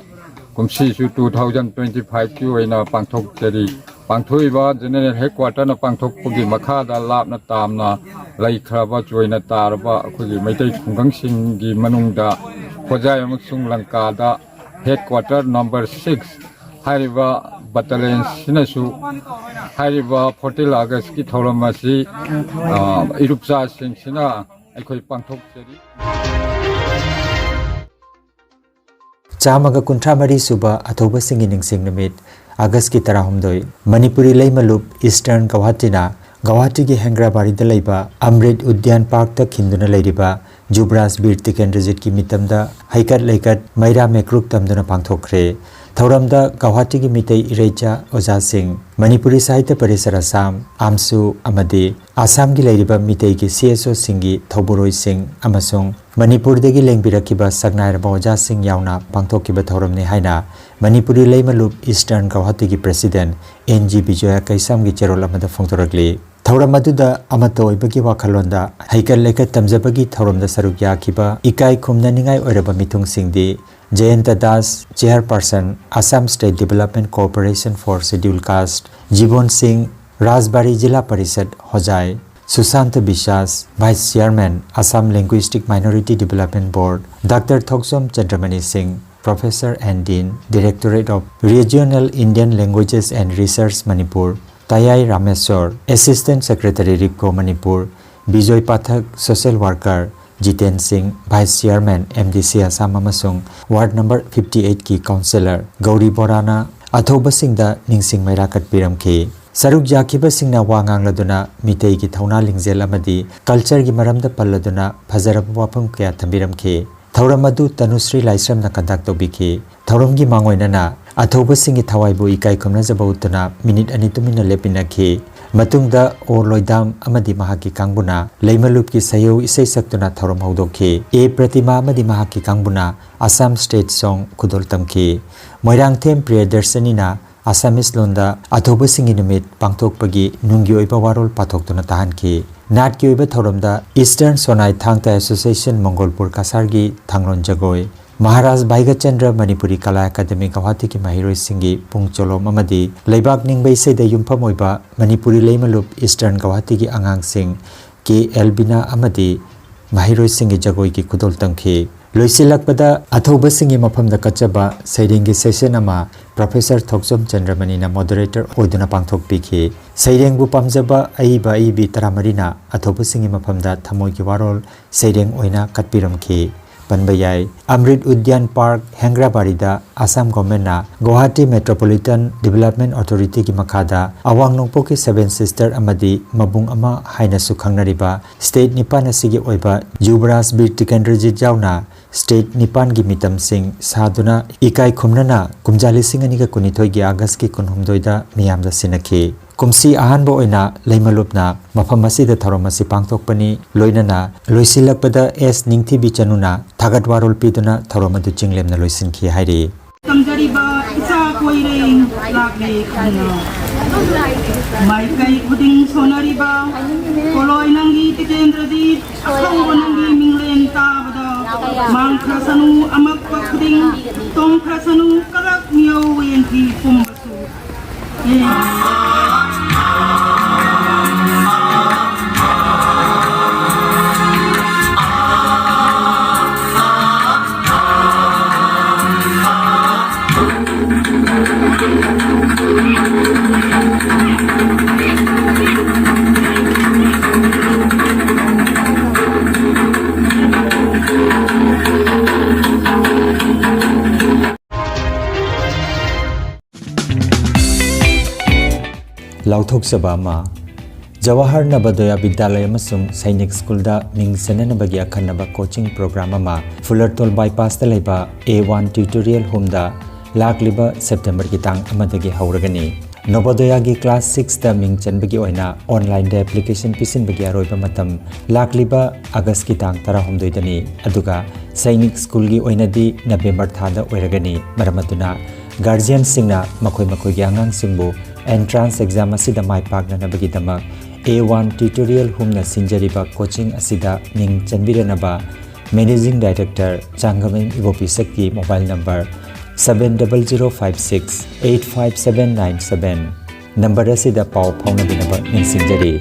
ꯀꯨꯝꯁꯤꯁꯨ two thousand twenty fiveꯀꯤ ꯑꯣꯏꯅ ꯄꯥꯡꯊꯣꯛꯆꯔꯤ꯫ ꯄꯥꯡꯊꯣꯛꯏꯕ General Headquarterꯅ ꯄꯥꯡꯊꯣꯛꯄꯒꯤ ꯃꯈꯥꯗ ꯂꯥꯞꯅ ꯇꯥꯝꯅ ꯂꯩꯈ꯭ꯔꯕ ꯆꯣꯏꯅ ꯇꯥꯔꯕ ꯑꯩꯈꯣꯏꯒꯤ ꯃꯩꯇꯩ ꯈꯨꯡꯒꯪꯁꯤꯡꯒꯤ ꯃꯅꯨꯡꯗ ꯍꯣꯖꯥꯏ ꯑꯃꯁꯨꯡ ꯂꯪꯀꯥꯗ Headquarter Number Six ꯍꯥꯏꯔꯤꯕ battalionꯁꯤꯅꯁꯨ ꯍꯥꯏꯔꯤꯕ ꯐꯣꯔꯇꯤꯟ ꯑꯥꯒꯁꯀꯤ ꯊꯧꯔꯝ ꯑꯁꯤ ꯏꯔꯨꯞꯆꯥꯁꯤꯡꯁꯤꯅ ꯑꯩꯈꯣꯏ ꯄꯥꯡꯊꯣꯛꯆꯔꯤ꯫ ꯆꯥꯝꯃꯒ ꯀꯨꯟꯊ꯭ꯔꯥ ꯃꯔꯤ ꯁꯨꯕ ꯑꯊꯧꯕꯁꯤꯡꯒꯤ ꯅꯤꯡꯁꯤꯡ ꯅꯨꯃꯤꯠ, ꯑꯥꯒꯁꯀꯤ ꯇꯔꯥꯍꯨꯝꯗꯣꯏ꯫ ꯃꯅꯤꯄꯨꯔꯤ ꯂꯩꯃꯂꯨꯞ Eastern Guwahatiꯅ ꯒꯧꯍꯥꯇꯤꯒꯤ ꯍꯦꯡꯒ꯭ꯔꯥꯕꯥꯔꯤꯗ ꯂꯩꯕ ꯑꯝꯔꯤꯠ ꯎꯗ꯭ꯌꯥꯟ ꯄꯥꯔꯛꯇ ꯈꯤꯟꯗꯨꯅ ꯂꯩꯔꯤꯕ ꯖꯨꯕ꯭ꯔꯥꯖ ꯕꯤꯔ ꯇꯤꯀꯦꯟꯗ꯭ꯔꯖꯤꯠꯀꯤ ꯃꯤꯇꯝꯗ ꯍꯩꯀꯠ ꯂꯩꯀꯠ ꯃꯩꯔꯥ ꯃꯩꯀ꯭ꯔꯨꯛ ꯇꯝꯗꯨꯅ ꯄꯥꯡꯊꯣꯛꯈ꯭ꯔꯦ꯫ ꯊꯧꯔꯝꯗ ꯒꯧꯍꯥꯇꯤꯒꯤ ꯃꯤꯇꯩ ꯏꯔꯩꯆꯥ ꯑꯣꯖꯥꯁꯤꯡ, ꯃꯅꯤꯄꯨꯔꯤ ꯁꯥꯍꯤꯇ꯭ꯌ ꯄꯔꯤꯁꯠ ꯑꯁꯥꯝ, ꯑꯥꯝꯁꯨ ꯑꯃꯗꯤ ꯑꯁꯥꯝꯒꯤ ꯂꯩꯔꯤꯕ ꯃꯤꯇꯩꯒꯤ C S Oꯁꯤꯡꯒꯤ ꯊꯧꯕꯨꯔꯣꯏꯁꯤꯡ ꯑꯃꯁꯨꯡ ꯃꯅꯤꯄꯨꯔꯗꯒꯤ ꯂꯦꯡꯕꯤꯔꯛꯈꯤꯕ ꯁꯛꯅꯥꯏꯔꯕ ꯑꯣꯖꯥꯁꯤꯡ ꯌꯥꯎꯅ ꯄꯥꯡꯊꯣꯛꯈꯤꯕ ꯊꯧꯔꯝꯅꯤ ꯍꯥꯏꯅ Manipuri ꯂꯩꯃꯂꯨꯞ Eastern Guwahatiꯒꯤ President N G ꯕꯤꯖꯣꯌꯥ ꯀꯩꯁꯥꯝꯒꯤ ꯆꯦꯔꯣꯜ ꯑꯃꯗ ꯐꯣꯡꯗꯣꯔꯛꯂꯤ꯫ ꯊꯧꯔꯝ ꯑꯗꯨꯗ ꯑꯃꯠꯇ ꯑꯣꯏꯕꯒꯤ ꯋꯥꯈꯜꯂꯣꯟꯗ ꯍꯩꯀꯠ ꯂꯩꯀꯠ ꯇꯝꯖꯕꯒꯤ ꯊꯧꯔꯝꯗ ꯁꯔꯨꯛ ꯌꯥꯈꯤꯕ ꯏꯀꯥꯏ ꯈꯨꯝꯅꯅꯤꯡꯉꯥꯏ ꯑꯣꯏꯔꯕ ꯃꯤꯊꯨꯡꯁꯤꯡꯗꯤ ꯖꯌꯟꯇ Das, Chairperson, Assam State Development Corporation for Scheduled Caste, Jibon Singh, Rajbari Zila Parishad Hojai, Susanta Biswas, Vice Chairman, Assam Linguistic Minority Development Board, doctor Thokchom Chandramani Singh, Professor and Dean, Directorate of Regional Indian Languages and Research, Manipur, Tayai Rameswar, Assistant Secretary, RIPCO, Manipur, Bijoy Pathak, Social Worker, Jiten Singh, Vice Chairman, MDC Assam ꯑꯃꯁꯨꯡ Ward Number fifty eight ꯀꯤ Councillor Gauri Borana ꯑꯊꯧꯕꯁꯤꯡꯗ ꯅꯤꯡꯁꯤꯡ ꯃꯩꯔꯥ ꯀꯠꯄꯤꯔꯝꯈꯤ꯫ ꯁꯔꯨꯛ ꯌꯥꯈꯤꯕꯁꯤꯡꯅ ꯋꯥ ꯉꯥꯡꯂꯗꯨꯅ ꯃꯤꯇꯩꯒꯤ ꯊꯧꯅꯥ ꯂꯤꯡꯖꯦꯜ ꯑꯃꯗꯤ culture ꯒꯤ ꯃꯔꯝꯗ ꯄꯜꯂꯗꯨꯅ ꯐꯖꯔꯕ ꯋꯥꯐꯝ ꯀꯌꯥ ꯊꯝꯕꯤꯔꯝꯈꯤ꯫ ꯊꯧꯔꯝ ꯑꯗꯨ ꯇꯅꯨꯁ꯭ꯔꯤ ꯂꯥꯏꯁ꯭ꯔꯝꯅ conduct ꯇꯧꯕꯤꯈꯤ꯫ ꯊꯧꯔꯝꯒꯤ ꯃꯥꯡꯑꯣꯏꯅꯅ ꯑꯊꯧꯕꯁꯤꯡꯒꯤ ꯊꯋꯥꯏꯕꯨ ꯏꯀꯥꯏ ꯈꯨꯝꯅꯖꯕ ꯎꯠꯇꯨꯅ minute ꯑꯅꯤ ꯇꯨꯃꯤꯟꯅ ꯂꯦꯞꯃꯤꯟꯅꯈꯤ꯫ ꯃꯇꯨꯡꯗ ꯑꯣ ꯂꯣꯏꯗꯥꯝ ꯑꯃꯗꯤ ꯃꯍꯥꯛꯀꯤ ꯀꯥꯡꯕꯨꯅ ꯂꯩꯃꯂꯨꯞꯀꯤ ꯁꯩꯌꯧ ꯏꯁꯩ ꯁꯛꯇꯨꯅ ꯊꯧꯔꯝ ꯍꯧꯗꯣꯛꯈꯤ꯫ ꯑꯦ ꯄ꯭ꯔꯇꯤꯃꯥ ꯑꯃꯗꯤ ꯃꯍꯥꯛꯀꯤ ꯀꯥꯡꯕꯨꯅ Assam State Song ꯈꯨꯗꯣꯜ ꯇꯝꯈꯤ꯫ ꯃꯣꯏꯔꯥꯡꯊꯦꯝ ꯄ꯭ꯔꯤꯌꯗꯔꯁꯅꯤꯅ Assamese ꯂꯣꯟꯗ ꯑꯊꯧꯕꯁꯤꯡꯒꯤ ꯅꯨꯃꯤꯠ ꯄꯥꯡꯊꯣꯛꯄꯒꯤ ꯅꯨꯡꯒꯤ ꯑꯣꯏꯕ ꯋꯥꯔꯣꯜ ꯄꯥꯊꯣꯛꯇꯨꯅ ꯇꯥꯍꯟꯈꯤ꯫ ꯅꯥꯠꯀꯤ ꯑꯣꯏꯕ ꯊꯧꯔꯝꯗ Eastern Sonai Thangta Association ꯃꯪꯒꯣꯜꯄꯨꯔ ꯀꯁꯥꯔꯒꯤ ꯊꯥꯡꯂꯣꯟ ꯖꯒꯣꯏ, ꯃꯍꯥꯔꯥꯖ ꯚꯥꯏꯒꯆꯟꯗ꯭ꯔ ꯃꯅꯤꯄꯨꯔꯤ ꯀꯂꯥ ꯑꯦꯀꯥꯗꯃꯤ ꯒꯧꯍꯥꯇꯤꯒꯤ ꯃꯍꯩꯔꯣꯏꯁꯤꯡꯒꯤ ꯄꯨꯡ ꯆꯣꯂꯣꯝ ꯑꯃꯗꯤ ꯂꯩꯕꯥꯛ ꯅꯤꯡꯕ ꯏꯁꯩꯗ ꯌꯨꯝꯐꯝ ꯑꯣꯏꯕ ꯃꯅꯤꯄꯨꯔꯤ ꯂꯩꯃꯂꯨꯞ Eastern ꯒꯧꯍꯥꯇꯤꯒꯤ ꯑꯉꯥꯡꯁꯤꯡ ꯀꯦ ꯑꯦꯜꯕꯤꯅꯥ ꯑꯃꯗꯤ ꯃꯍꯩꯔꯣꯏꯁꯤꯡꯒꯤ ꯖꯒꯣꯏꯒꯤ ꯈꯨꯗꯣꯜ ꯇꯝꯈꯤ꯫ ꯂꯣꯏꯁꯤꯜꯂꯛꯄꯗ ꯑꯊꯧꯕꯁꯤꯡꯒꯤ ꯃꯐꯝꯗ ꯀꯠꯆꯕ ꯁꯩꯔꯦꯡꯒꯤ session ꯑꯃ Professor ꯊꯣꯛꯆꯣꯝ ꯆꯟꯗ꯭ꯔꯃꯅꯤꯅ moderator ꯑꯣꯏꯗꯨꯅ ꯄꯥꯡꯊꯣꯛꯄꯤꯈꯤ꯫ ꯁꯩꯔꯦꯡꯕꯨ ꯄꯥꯝꯖꯕ ꯑꯏꯕ ꯑꯏꯕꯤ ꯇꯔꯥꯃꯔꯤꯅ ꯑꯊꯧꯕꯁꯤꯡꯒꯤ ꯃꯐꯝꯗ ꯊꯃꯣꯏꯒꯤ ꯋꯥꯔꯣꯜ ꯁꯩꯔꯦꯡ ꯑꯣꯏꯅ ꯀꯠꯄꯤꯔꯝꯈꯤ꯫ ꯄꯟꯕ ꯌꯥꯏ, ꯑꯃ꯭ꯔꯤꯠ ꯎꯗ꯭ꯌꯥꯟ ꯄꯥꯔꯛ, ꯍꯦꯡꯒ꯭ꯔꯥꯕꯥꯔꯤꯗ Assam Government ꯅ Guwahati Metropolitan Development Authority ꯒꯤ ꯃꯈꯥꯗ ꯑꯋꯥꯡ ꯅꯣꯡꯄꯣꯛꯀꯤ Seven Sister ꯑꯃꯗꯤ ꯃꯕꯨꯡ ꯑꯃ ꯍꯥꯏꯅꯁꯨ ꯈꯪꯅꯔꯤꯕ state ꯅꯤꯄꯥꯟ ꯑꯁꯤꯒꯤ ꯑꯣꯏꯕ ꯌꯨꯕꯔꯥꯖ ꯕꯤꯔ ꯇꯤꯀꯦꯟꯗ꯭ꯔꯖꯤꯠ ꯌꯥꯎꯅ state ꯅꯤꯄꯥꯟꯒꯤ ꯃꯤꯇꯝꯁꯤꯡ ꯁꯥꯗꯨꯅ ꯏꯀꯥꯏ ꯈꯨꯝꯅꯅ ꯀꯨꯝꯖꯥ ꯂꯤꯁꯤꯡ ꯑꯅꯤꯒ ꯀꯨꯟꯅꯤꯊꯣꯏꯒꯤ August ꯀꯤ ꯀꯨꯟꯍꯨꯝꯗꯣꯏꯗ ꯃꯤꯌꯥꯝꯗ ꯁꯤꯟꯅꯈꯤ꯫ ꯀꯨꯝꯁꯤ ꯑꯍꯥꯟꯕ ꯑꯣꯏꯅ ꯂꯩꯃꯂꯨꯞꯅ ꯃꯐꯝ ꯑꯁꯤꯗ ꯊꯧꯔꯝ ꯑꯁꯤ ꯄꯥꯡꯊꯣꯛꯄꯅꯤ꯫ ꯂꯣꯏꯅꯅ ꯂꯣꯏꯁꯤꯜꯂꯛꯄꯗ ꯑꯦꯁ ꯅꯤꯡꯊꯤꯕꯤ ꯆꯅꯨꯅ ꯊꯥꯒꯠ ꯋꯥꯔꯣꯜ ꯄꯤꯗꯨꯅ ꯊꯧꯔꯝ ꯑꯗꯨ ꯆꯤꯡꯂꯦꯝꯅ ꯂꯣꯏꯁꯤꯟꯈꯤ ꯍꯥꯏꯔꯤ꯫ ꯇꯝꯖꯔꯤꯕ ꯏꯆꯥ ꯀꯣꯏꯔꯦꯡ ꯂꯥꯛꯂꯦ ꯈꯪꯅ ꯃꯥꯏꯀꯩ ꯈꯨꯗꯤꯡ ꯁꯣꯟꯅꯔꯤꯕ ꯄꯣꯂꯣꯏ ꯅꯪꯒꯤ ꯇꯤꯀꯦꯟꯗ꯭ꯔꯖꯤꯠ ꯑꯊꯧꯕ ꯅꯪꯒꯤ ꯃꯤꯡꯂꯦꯟ ꯇꯥꯕꯗ ꯃꯥꯡꯈ꯭ꯔꯁꯅꯨ ꯑꯃꯛꯄ ꯈꯨꯗꯤꯡ ꯇꯣꯡꯈ꯭ꯔꯁꯅꯨ ꯀꯂꯛ ꯃꯤꯌꯧ ꯌꯦꯡꯈꯤ ꯄꯨꯝꯕꯁꯨ꯫ ꯂꯥꯎꯊꯣꯛꯆꯕ ꯑꯃ, ꯖꯋꯥꯍꯔ ꯅꯕꯣꯗꯌ ꯕꯤꯗ꯭ꯌꯥꯂꯌ ꯑꯃꯁꯨꯡ ꯁꯩꯅꯤꯛ ꯁ꯭ꯀꯨꯜꯗ ꯃꯤꯡ ꯆꯟꯅꯅꯕꯒꯤ ꯑꯈꯟꯅꯕ ꯀꯣꯆꯤꯡ ꯄ꯭ꯔꯣꯒ꯭ꯔꯥꯝ ꯑꯃ ꯐꯨꯂꯔꯇꯣꯜ ꯕꯥꯏꯄꯥꯁꯇ ꯂꯩꯕ ꯑꯦ ꯋꯥꯟ ꯇ꯭ꯌꯨꯇꯣꯔꯤꯌꯦꯜ ꯍꯣꯝꯗ ꯂꯥꯛꯂꯤꯕ ꯁꯦꯞꯇꯦꯝꯕꯔꯒꯤ ꯇꯥꯡ ꯑꯃꯗꯒꯤ ꯍꯧꯔꯒꯅꯤ꯫ ꯅꯕꯣꯗꯌꯒꯤ ꯀ꯭ꯂꯥꯁ ꯁꯤꯛꯁꯇ ꯃꯤꯡ ꯆꯟꯕꯒꯤ ꯑꯣꯏꯅ ꯑꯣꯟꯂꯥꯏꯟꯗ ꯑꯦꯄ꯭ꯂꯤꯀꯦꯁꯟ ꯄꯤꯁꯤꯟꯕꯒꯤ ꯑꯔꯣꯏꯕ ꯃꯇꯝ ꯂꯥꯛꯂꯤꯕ ꯑꯥꯒꯁꯀꯤ ꯇꯥꯡ ꯇꯔꯥꯍꯨꯝꯗꯣꯏꯗꯅꯤ, ꯑꯗꯨꯒ ꯁꯩꯅꯤꯛ ꯁ꯭ꯀꯨꯜꯒꯤ ꯑꯣꯏꯅꯗꯤ ꯅꯕꯦꯝꯕꯔ ꯊꯥꯗ ꯑꯣꯏꯔꯒꯅꯤ꯫ ꯃꯔꯝ ꯑꯗꯨꯅ ꯒꯥꯔꯖꯤꯌꯟꯁꯤꯡꯅ ꯃꯈꯣꯏ ꯃꯈꯣꯏꯒꯤ ꯑꯉꯥꯡꯁꯤꯡꯕꯨ ꯑꯦꯟꯇ꯭ꯔꯥꯟꯁ ꯑꯦꯛꯖꯥꯝ ꯑꯁꯤꯗ ꯃꯥꯏ ꯄꯥꯛꯅꯅꯕꯒꯤꯗꯃꯛ ꯑꯦ ꯋꯥꯟ ꯇ꯭ꯌꯨꯇꯣꯔꯤꯌꯦꯜ ꯍꯣꯝꯅ ꯁꯤꯟꯖꯔꯤꯕ ꯀꯣꯆꯤꯡ ꯑꯁꯤꯗ ꯃꯤꯡ ꯆꯟꯕꯤꯔꯅꯕ ꯃꯦꯅꯦꯖꯤꯡ ꯗꯥꯏꯔꯦꯛꯇꯔ ꯆꯥꯡꯒꯃꯩ ꯏꯕꯣꯄꯤꯁꯛꯀꯤ mobile number seven double zero five six eight five seven nine seven number ꯑꯁꯤꯗ ꯄꯥꯎ ꯐꯥꯎꯅꯕꯤꯅꯕ ꯅꯤꯡꯁꯤꯡꯖꯔꯤ꯫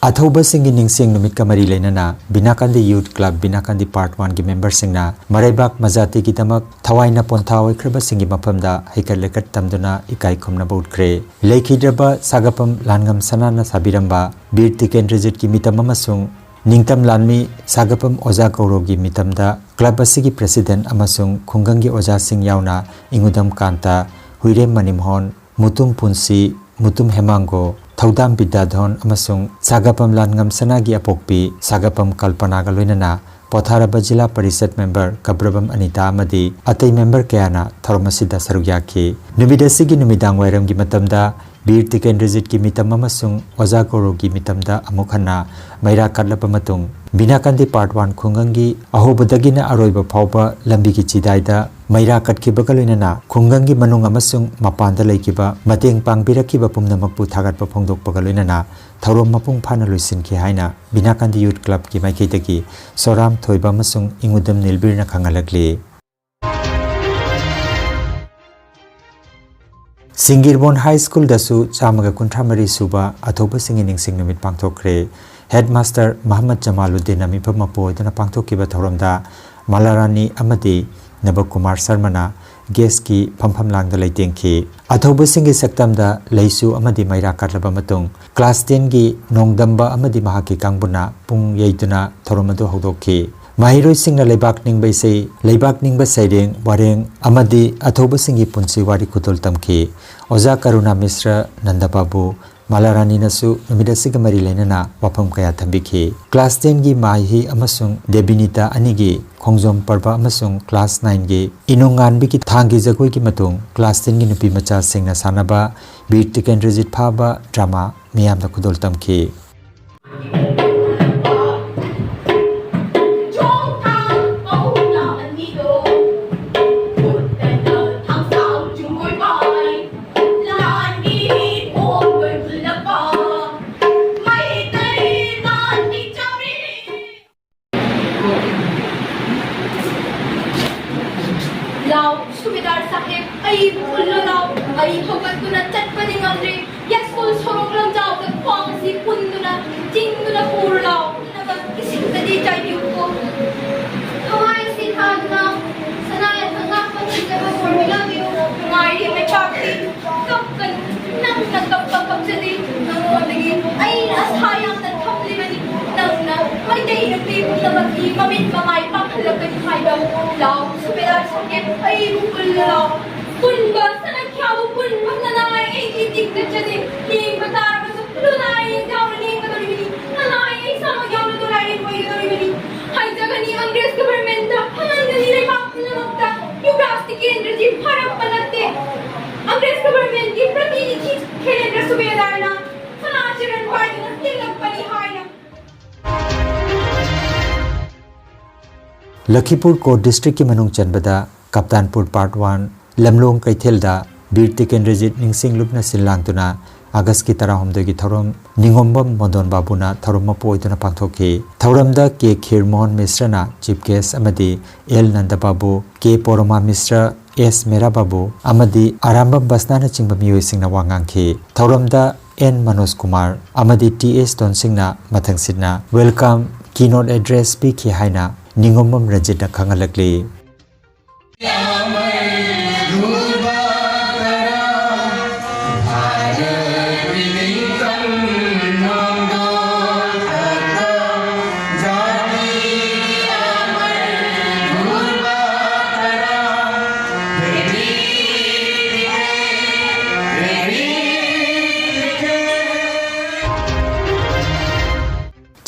ꯑꯊꯧꯕꯁꯤꯡꯒꯤ ꯅꯤꯡꯁꯤꯡ ꯅꯨꯃꯤꯠꯀ ꯃꯔꯤ ꯂꯩꯅꯅ ꯕꯤꯅꯥꯀꯥꯟꯗꯤ ꯌꯨꯊ ꯀ꯭ꯂꯕ ꯕꯤꯅꯥꯀꯥꯟꯗꯤ ꯄꯥꯔꯠ ꯋꯥꯟꯒꯤ ꯃꯦꯝꯕꯔꯁꯤꯡꯅ ꯃꯔꯩꯕꯥꯛ ꯃꯖꯥꯇꯤꯒꯤꯗꯃꯛ ꯊꯋꯥꯏꯅ ꯄꯣꯟꯊꯥ ꯑꯣꯏꯈ꯭ꯔꯕꯁꯤꯡꯒꯤ ꯃꯐꯝꯗ ꯍꯩꯀꯠ ꯂꯩꯀꯠ ꯇꯝꯗꯨꯅ ꯏꯀꯥꯏ ꯈꯨꯝꯅꯕ ꯎꯠꯈ꯭ꯔꯦ꯫ ꯂꯩꯈꯤꯗ꯭ꯔꯕ ꯁꯥꯒꯄꯝ ꯂꯥꯟꯉꯝ ꯁꯅꯥꯅ ꯁꯥꯕꯤꯔꯝꯕ ꯕꯤꯔ ꯇꯤꯀꯦꯟꯗ꯭ꯔꯖꯤꯠꯀꯤ ꯃꯤꯇꯝ ꯑꯃꯁꯨꯡ ꯅꯤꯡꯇꯝ ꯂꯥꯟꯃꯤ ꯁꯥꯒꯄꯝ ꯑꯣꯖꯥ ꯒꯧꯔꯣꯒꯤ ꯃꯤꯇꯝꯗ ꯀ꯭ꯂꯕ ꯑꯁꯤꯒꯤ ꯄ꯭ꯔꯦꯁꯤꯗꯦꯟꯠ ꯑꯃꯁꯨꯡ ꯈꯨꯡꯒꯪꯒꯤ ꯑꯣꯖꯥꯁꯤꯡ ꯌꯥꯎꯅ ꯏꯉꯨꯗꯝ ꯀꯥꯟꯇ, ꯍꯨꯏꯔꯦꯝ ꯃꯅꯤꯃꯣꯍꯟ, ꯃꯨꯇꯨꯝ ꯄꯨꯟꯁꯤ, ꯃꯨꯇꯨꯝ ꯍꯦꯃꯥꯡꯒꯣ, ꯊꯧꯗꯥꯝ ꯕꯤꯗ꯭ꯌꯥꯙꯣꯟ ꯑꯃꯁꯨꯡ ꯁꯥꯒꯄꯝ ꯂꯥꯟꯉꯝ ꯁꯅꯥꯒꯤ ꯑꯄꯣꯛꯄꯤ ꯁꯥꯒꯄꯝ ꯀꯜꯄꯅꯥꯒ ꯂꯣꯏꯅꯅ ꯄꯣꯊꯥꯔꯕ ꯖꯤꯂꯥ ꯄꯔꯤꯁꯠ ꯃꯦꯝꯕꯔ ꯀꯕ꯭ꯔꯕꯝ ꯑꯅꯤꯇꯥ ꯑꯃꯗꯤ ꯑꯇꯩ ꯃꯦꯝꯕꯔ ꯀꯌꯥꯅ ꯊꯧꯔꯝ ꯑꯁꯤꯗ ꯁꯔꯨꯛ ꯌꯥꯈꯤ꯫ ꯅꯨꯃꯤꯠ ꯑꯁꯤꯒꯤ ꯅꯨꯃꯤꯗꯥꯡ ꯋꯥꯏꯔꯝꯒꯤ ꯃꯇꯝꯗ ꯕꯤꯔ ꯇꯤꯀꯦꯟꯗ꯭ꯔꯖꯤꯠꯀꯤ ꯃꯤꯇꯝ ꯑꯃꯁꯨꯡ ꯑꯣꯖꯥ ꯒꯧꯔꯣꯒꯤ ꯃꯤꯇꯝꯗ ꯑꯃꯨꯛ ꯍꯟꯅ ꯃꯩꯔꯥ ꯀꯠꯂꯕ ꯃꯇꯨꯡ, ꯕꯤꯅꯥꯀꯥꯟꯗꯤ ꯄꯥꯔꯠ ꯋꯥꯟ ꯈꯨꯡꯒꯪꯒꯤ ꯑꯍꯧꯕꯗꯒꯤꯅ ꯑꯔꯣꯏꯕ ꯐꯥꯎꯕ ꯂꯝꯕꯤꯒꯤ ꯆꯤꯗꯥꯏꯗ ꯃꯩꯔꯥ ꯀꯠꯈꯤꯕꯒ ꯂꯣꯏꯅꯅ ꯈꯨꯡꯒꯪꯒꯤ ꯃꯅꯨꯡ ꯑꯃꯁꯨꯡ ꯃꯄꯥꯟꯗ ꯂꯩꯈꯤꯕ ꯃꯇꯦꯡ ꯄꯥꯡꯕꯤꯔꯛꯈꯤꯕ ꯄꯨꯝꯅꯃꯛꯄꯨ ꯊꯥꯒꯠꯄ ꯐꯣꯡꯗꯣꯛꯄꯒ ꯂꯣꯏꯅꯅ ꯊꯧꯔꯝ ꯃꯄꯨꯡ ꯐꯥꯅ ꯂꯣꯏꯁꯤꯟꯈꯤ ꯍꯥꯏꯅ ꯕꯤꯅꯥꯀꯥꯟꯗꯤ ꯌꯨꯊ ꯀ꯭ꯂꯕꯀꯤ ꯃꯥꯏꯀꯩꯗꯒꯤ ꯁꯣꯔꯥꯝ ꯊꯣꯏꯕ ꯑꯃꯁꯨꯡ ꯏꯉꯨꯗꯝ ꯅꯤꯜꯕꯤꯔꯅ ꯈꯪꯍꯜꯂꯛꯂꯤ꯫ ꯁꯤꯡꯒꯤꯔꯕꯣꯟ ꯍꯥꯏ ꯁ꯭ꯀꯨꯜꯗꯁꯨ ꯆꯥꯝꯃꯒ ꯀꯨꯟꯊ꯭ꯔꯥ ꯃꯔꯤ ꯁꯨꯕ ꯑꯊꯧꯕꯁꯤꯡꯒꯤ ꯅꯤꯡꯁꯤꯡ ꯅꯨꯃꯤꯠ ꯄꯥꯡꯊꯣꯛꯈ꯭ꯔꯦ꯫ ꯍꯦꯗꯃꯥꯁꯇꯔ ꯃꯍꯃꯗ ꯖꯃꯥꯂꯨꯗꯗꯤꯟꯅ ꯃꯤꯐꯝ ꯃꯄꯨ ꯑꯣꯏꯗꯨꯅ ꯄꯥꯡꯊꯣꯛꯈꯤꯕ ꯊꯧꯔꯝꯗ ꯃꯂꯥꯔꯥꯅꯤ ꯑꯃꯗꯤ ꯅꯕꯀꯨꯃꯥꯔ ꯁꯔꯃꯅ ꯒꯦꯁꯀꯤ ꯐꯝꯐꯝ ꯂꯥꯡꯗ ꯂꯩꯇꯦꯡꯈꯤ꯫ ꯑꯊꯧꯕꯁꯤꯡꯒꯤ ꯁꯛꯇꯝꯗ ꯂꯩꯁꯨ ꯑꯃꯗꯤ ꯃꯩꯔꯥ ꯀꯠꯂꯕ ꯃꯇꯨꯡ, ꯀ꯭ꯂꯥꯁ ꯇꯦꯟꯒꯤ ꯅꯣꯡꯗꯝꯕ ꯑꯃꯗꯤ ꯃꯍꯥꯛꯀꯤ ꯀꯥꯡꯕꯨꯅ ꯄꯨꯡ ꯌꯩꯗꯨꯅ ꯊꯧꯔꯝ ꯑꯗꯨ ꯍꯧꯗꯣꯛꯈꯤ꯫ ꯃꯍꯩꯔꯣꯏꯁꯤꯡꯅ ꯂꯩꯕꯥꯛ ꯅꯤꯡꯕ ꯏꯁꯩ, ꯂꯩꯕꯥꯛ ꯅꯤꯡꯕ ꯁꯩꯔꯦꯡ, ꯋꯥꯔꯦꯡ ꯑꯃꯗꯤ ꯑꯊꯧꯕꯁꯤꯡꯒꯤ ꯄꯨꯟꯁꯤ ꯋꯥꯔꯤ ꯈꯨꯗꯣꯜ ꯇꯝꯈꯤ꯫ ꯑꯣꯖꯥ ꯀꯔꯨꯅꯥ ꯃꯤꯁ꯭ꯔ, ꯅꯟꯗ ꯕꯥꯕꯨ, ꯃꯂꯥꯔꯥꯅꯤꯅꯁꯨ ꯅꯨꯃꯤꯠ ꯑꯁꯤꯒ ꯃꯔꯤ ꯂꯩꯅꯅ ꯋꯥꯐꯝ ꯀꯌꯥ ꯊꯝꯕꯤꯈꯤ꯫ ꯀ꯭ꯂꯥꯁ ꯇꯦꯟꯒꯤ ꯃꯥꯍꯤ ꯑꯃꯁꯨꯡ ꯗꯦꯕꯤꯅꯤꯇꯥ ꯑꯅꯤꯒꯤ ꯈꯣꯡꯖꯣꯝ ꯄꯔꯕ ꯑꯃꯁꯨꯡ ꯀ꯭ꯂꯥꯁ ꯅꯥꯏꯟꯒꯤ ꯏꯅꯨꯡꯉꯥꯟꯕꯤꯒꯤ ꯊꯥꯡꯒꯤ ꯖꯒꯣꯏꯒꯤ ꯃꯇꯨꯡ ꯀ꯭ꯂꯥꯁ ꯇꯦꯟꯒꯤ ꯅꯨꯄꯤ ꯃꯆꯥꯁꯤꯡꯅ ꯁꯥꯟꯅꯕ ꯕꯤꯔ ꯇꯤꯀꯦꯟꯗ꯭ꯔꯖꯤꯠ ꯐꯥꯕ ꯗ꯭ꯔꯃꯥ ꯃꯤꯌꯥꯝꯗ ꯈꯨꯗꯣꯜ ꯇꯝꯈꯤ꯫ ꯂꯥꯎ, ꯁꯨꯕꯦꯗꯥꯔ ꯁꯥꯍꯦꯕ, ꯑꯩꯕꯨ ꯄꯨꯜꯂꯣ ꯂꯥꯎ꯫ ꯑꯩ ꯍꯧꯒꯠꯇꯨꯅ ꯆꯠꯄꯗꯤ ꯉꯝꯗ꯭ꯔꯦ꯫ ꯌꯥꯏꯁ꯭ꯀꯨꯜ ꯁꯣꯔꯣꯛ ꯂꯝꯖꯥꯎꯗ ꯈ꯭ꯋꯥꯡ ꯑꯁꯤ ꯄꯨꯟꯗꯨꯅ, ꯆꯤꯡꯗꯨꯅ ꯄꯨꯔꯣ ꯂꯥꯎ꯫ ꯅꯒ ꯏꯁꯤꯡꯗꯗꯤ ꯆꯥꯏꯕꯤꯌꯨꯀꯣ꯫ ꯊꯋꯥꯏꯁꯤ ꯊꯥꯗꯨꯅ, ꯁꯅꯥ ꯌꯥꯊꯪ ꯉꯥꯛꯄ ꯉꯝꯖꯕ ꯕꯣꯔ ꯄꯤꯅꯕꯤꯌꯨ꯫ ꯅꯨꯡꯉꯥꯏꯔꯤ ꯃꯩꯄꯥꯛꯄꯤ꯫ ꯀꯞꯀꯅꯨ, ꯅꯪꯅ ꯀꯞꯄ ꯀꯞꯆꯗꯦ꯫ ꯅꯉꯣꯟꯗꯒꯤ ꯑꯩꯅ ꯑꯁꯥ ꯌꯥꯝꯅ ꯊꯝꯂꯤꯕꯅꯤ꯫ ꯅꯪꯅ ꯃꯩꯇꯩ ꯅꯨꯄꯤ ꯄꯨꯝꯅꯃꯛꯀꯤ ꯃꯃꯤꯠ ꯃꯃꯥꯏ ꯄꯥꯡꯍꯜꯂꯛꯀꯅꯤ ꯍꯥꯏꯕ꯫ ꯂꯥꯎ, ꯁꯨꯕꯦꯗꯥꯔ ꯁꯥꯍꯦꯕ, ꯑꯩꯕꯨ ꯄꯨꯜꯂꯨ ꯂꯥꯎ꯫ ꯄꯨꯟꯕ, ꯁꯅꯥ ꯈ꯭ꯌꯥꯕꯨ ꯄꯨꯟꯕ, ꯅꯅꯥꯏ ꯑꯩꯒꯤ ꯇꯤꯛꯇ ꯆꯠꯂꯤ꯫ ꯌꯦꯡꯕ ꯇꯥꯔꯕꯁꯨ ꯂꯨꯅꯥꯏ ꯌꯥꯎꯅ ꯂꯦꯡꯒꯗꯧꯔꯤꯕꯅꯤ꯫ ꯅꯅꯥꯏ ꯑꯩ ꯏꯁꯥꯃꯛ ꯌꯥꯎꯅ ꯂꯨꯅꯥꯏ ꯑꯣꯏꯒꯗꯧꯔꯤꯕꯅꯤ꯫ ꯍꯥꯏꯖꯒꯅꯤ ꯑꯪꯒ꯭ꯔꯦꯖ ꯒꯚꯔꯟꯃꯦꯟꯠꯇ, ꯍꯪꯍꯟꯒꯅꯤ ꯂꯩꯕꯥꯛ ꯄꯨꯝꯅꯃꯛꯇ꯫ ꯌꯨꯕꯔꯥꯖ ꯇꯤꯀꯦꯟꯗ꯭ꯔꯖꯤꯠ ꯐꯥꯔꯛꯄ ꯅꯠꯇꯦ꯫ ꯑꯪꯒ꯭ꯔꯦꯖ ꯒꯚꯔꯟꯃꯦꯟꯠꯀꯤ ꯄ꯭ꯔꯇꯤꯅꯤꯙꯤ ꯈꯦꯂꯦꯟꯗ꯭ꯔ ꯁꯨꯕꯦꯗꯥꯔꯅ ꯁꯅꯥ ꯆꯤꯔꯟ ꯄꯥꯏꯗꯨꯅ ꯇꯤꯡꯂꯛꯄꯅꯤ ꯍꯥꯏꯅ꯫ ꯂꯈꯤꯄꯨꯔ ꯀꯣꯠ ꯗꯤꯁꯇ꯭ꯔꯤꯛꯀꯤ ꯃꯅꯨꯡ ꯆꯟꯕꯗ ꯀꯞꯇꯥꯟꯄꯨꯔ ꯄꯥꯔꯠ ꯋꯥꯟ ꯂꯝꯂꯣꯡ ꯀꯩꯊꯦꯜꯗ ꯕꯤꯔ ꯇꯤꯀꯦꯟꯗ꯭ꯔꯖꯤꯠ ꯅꯤꯡꯁꯤꯡ ꯂꯨꯞꯅ ꯁꯤꯜ ꯂꯥꯡꯗꯨꯅ ꯑꯥꯒꯁꯀꯤ ꯇꯔꯥꯍꯨꯝꯗꯣꯏꯒꯤ ꯊꯧꯔꯝ ꯅꯤꯉꯣꯝꯕꯝ ꯃꯣꯗꯣꯟ ꯕꯥꯕꯨꯅ ꯊꯧꯔꯝ ꯃꯄꯨ ꯑꯣꯏꯗꯨꯅ ꯄꯥꯡꯊꯣꯛꯈꯤ꯫ ꯊꯧꯔꯝꯗ ꯀꯦ ꯈꯤꯔꯃꯣꯍꯟ ꯃꯤꯁ꯭ꯔꯅ ꯆꯤꯐ ꯒꯦꯁ꯭ꯠ ꯑꯃꯗꯤ ꯑꯦꯜ ꯅꯟꯗ ꯕꯥꯕꯨ, ꯀꯦ ꯄꯣꯔꯣꯃꯥ ꯃꯤꯁ꯭ꯔ, ꯑꯦꯁ ꯃꯦꯔꯥ ꯕꯥꯕꯨ ꯑꯃꯗꯤ ꯑꯔꯥꯝꯕꯝ ꯕꯁꯅꯥꯅꯆꯤꯡꯕ ꯃꯤꯑꯣꯏꯁꯤꯡꯅ ꯋꯥ ꯉꯥꯡꯈꯤ꯫ ꯊꯧꯔꯝꯗ ꯑꯦꯟ ꯃꯅꯣꯖ ꯀꯨꯃꯥꯔ ꯑꯃꯗꯤ ꯇꯤ ꯑꯦꯁ ꯗꯣꯟꯁꯤꯡꯅ ꯃꯊꯪꯁꯤꯠꯅ welcome keynote address ꯄꯤꯈꯤ ꯍꯥꯏꯅ ꯅꯤꯉꯣꯝꯕꯝ ꯔꯟꯖꯤꯠꯅ ꯈꯪꯍꯜꯂꯛꯂꯤ꯫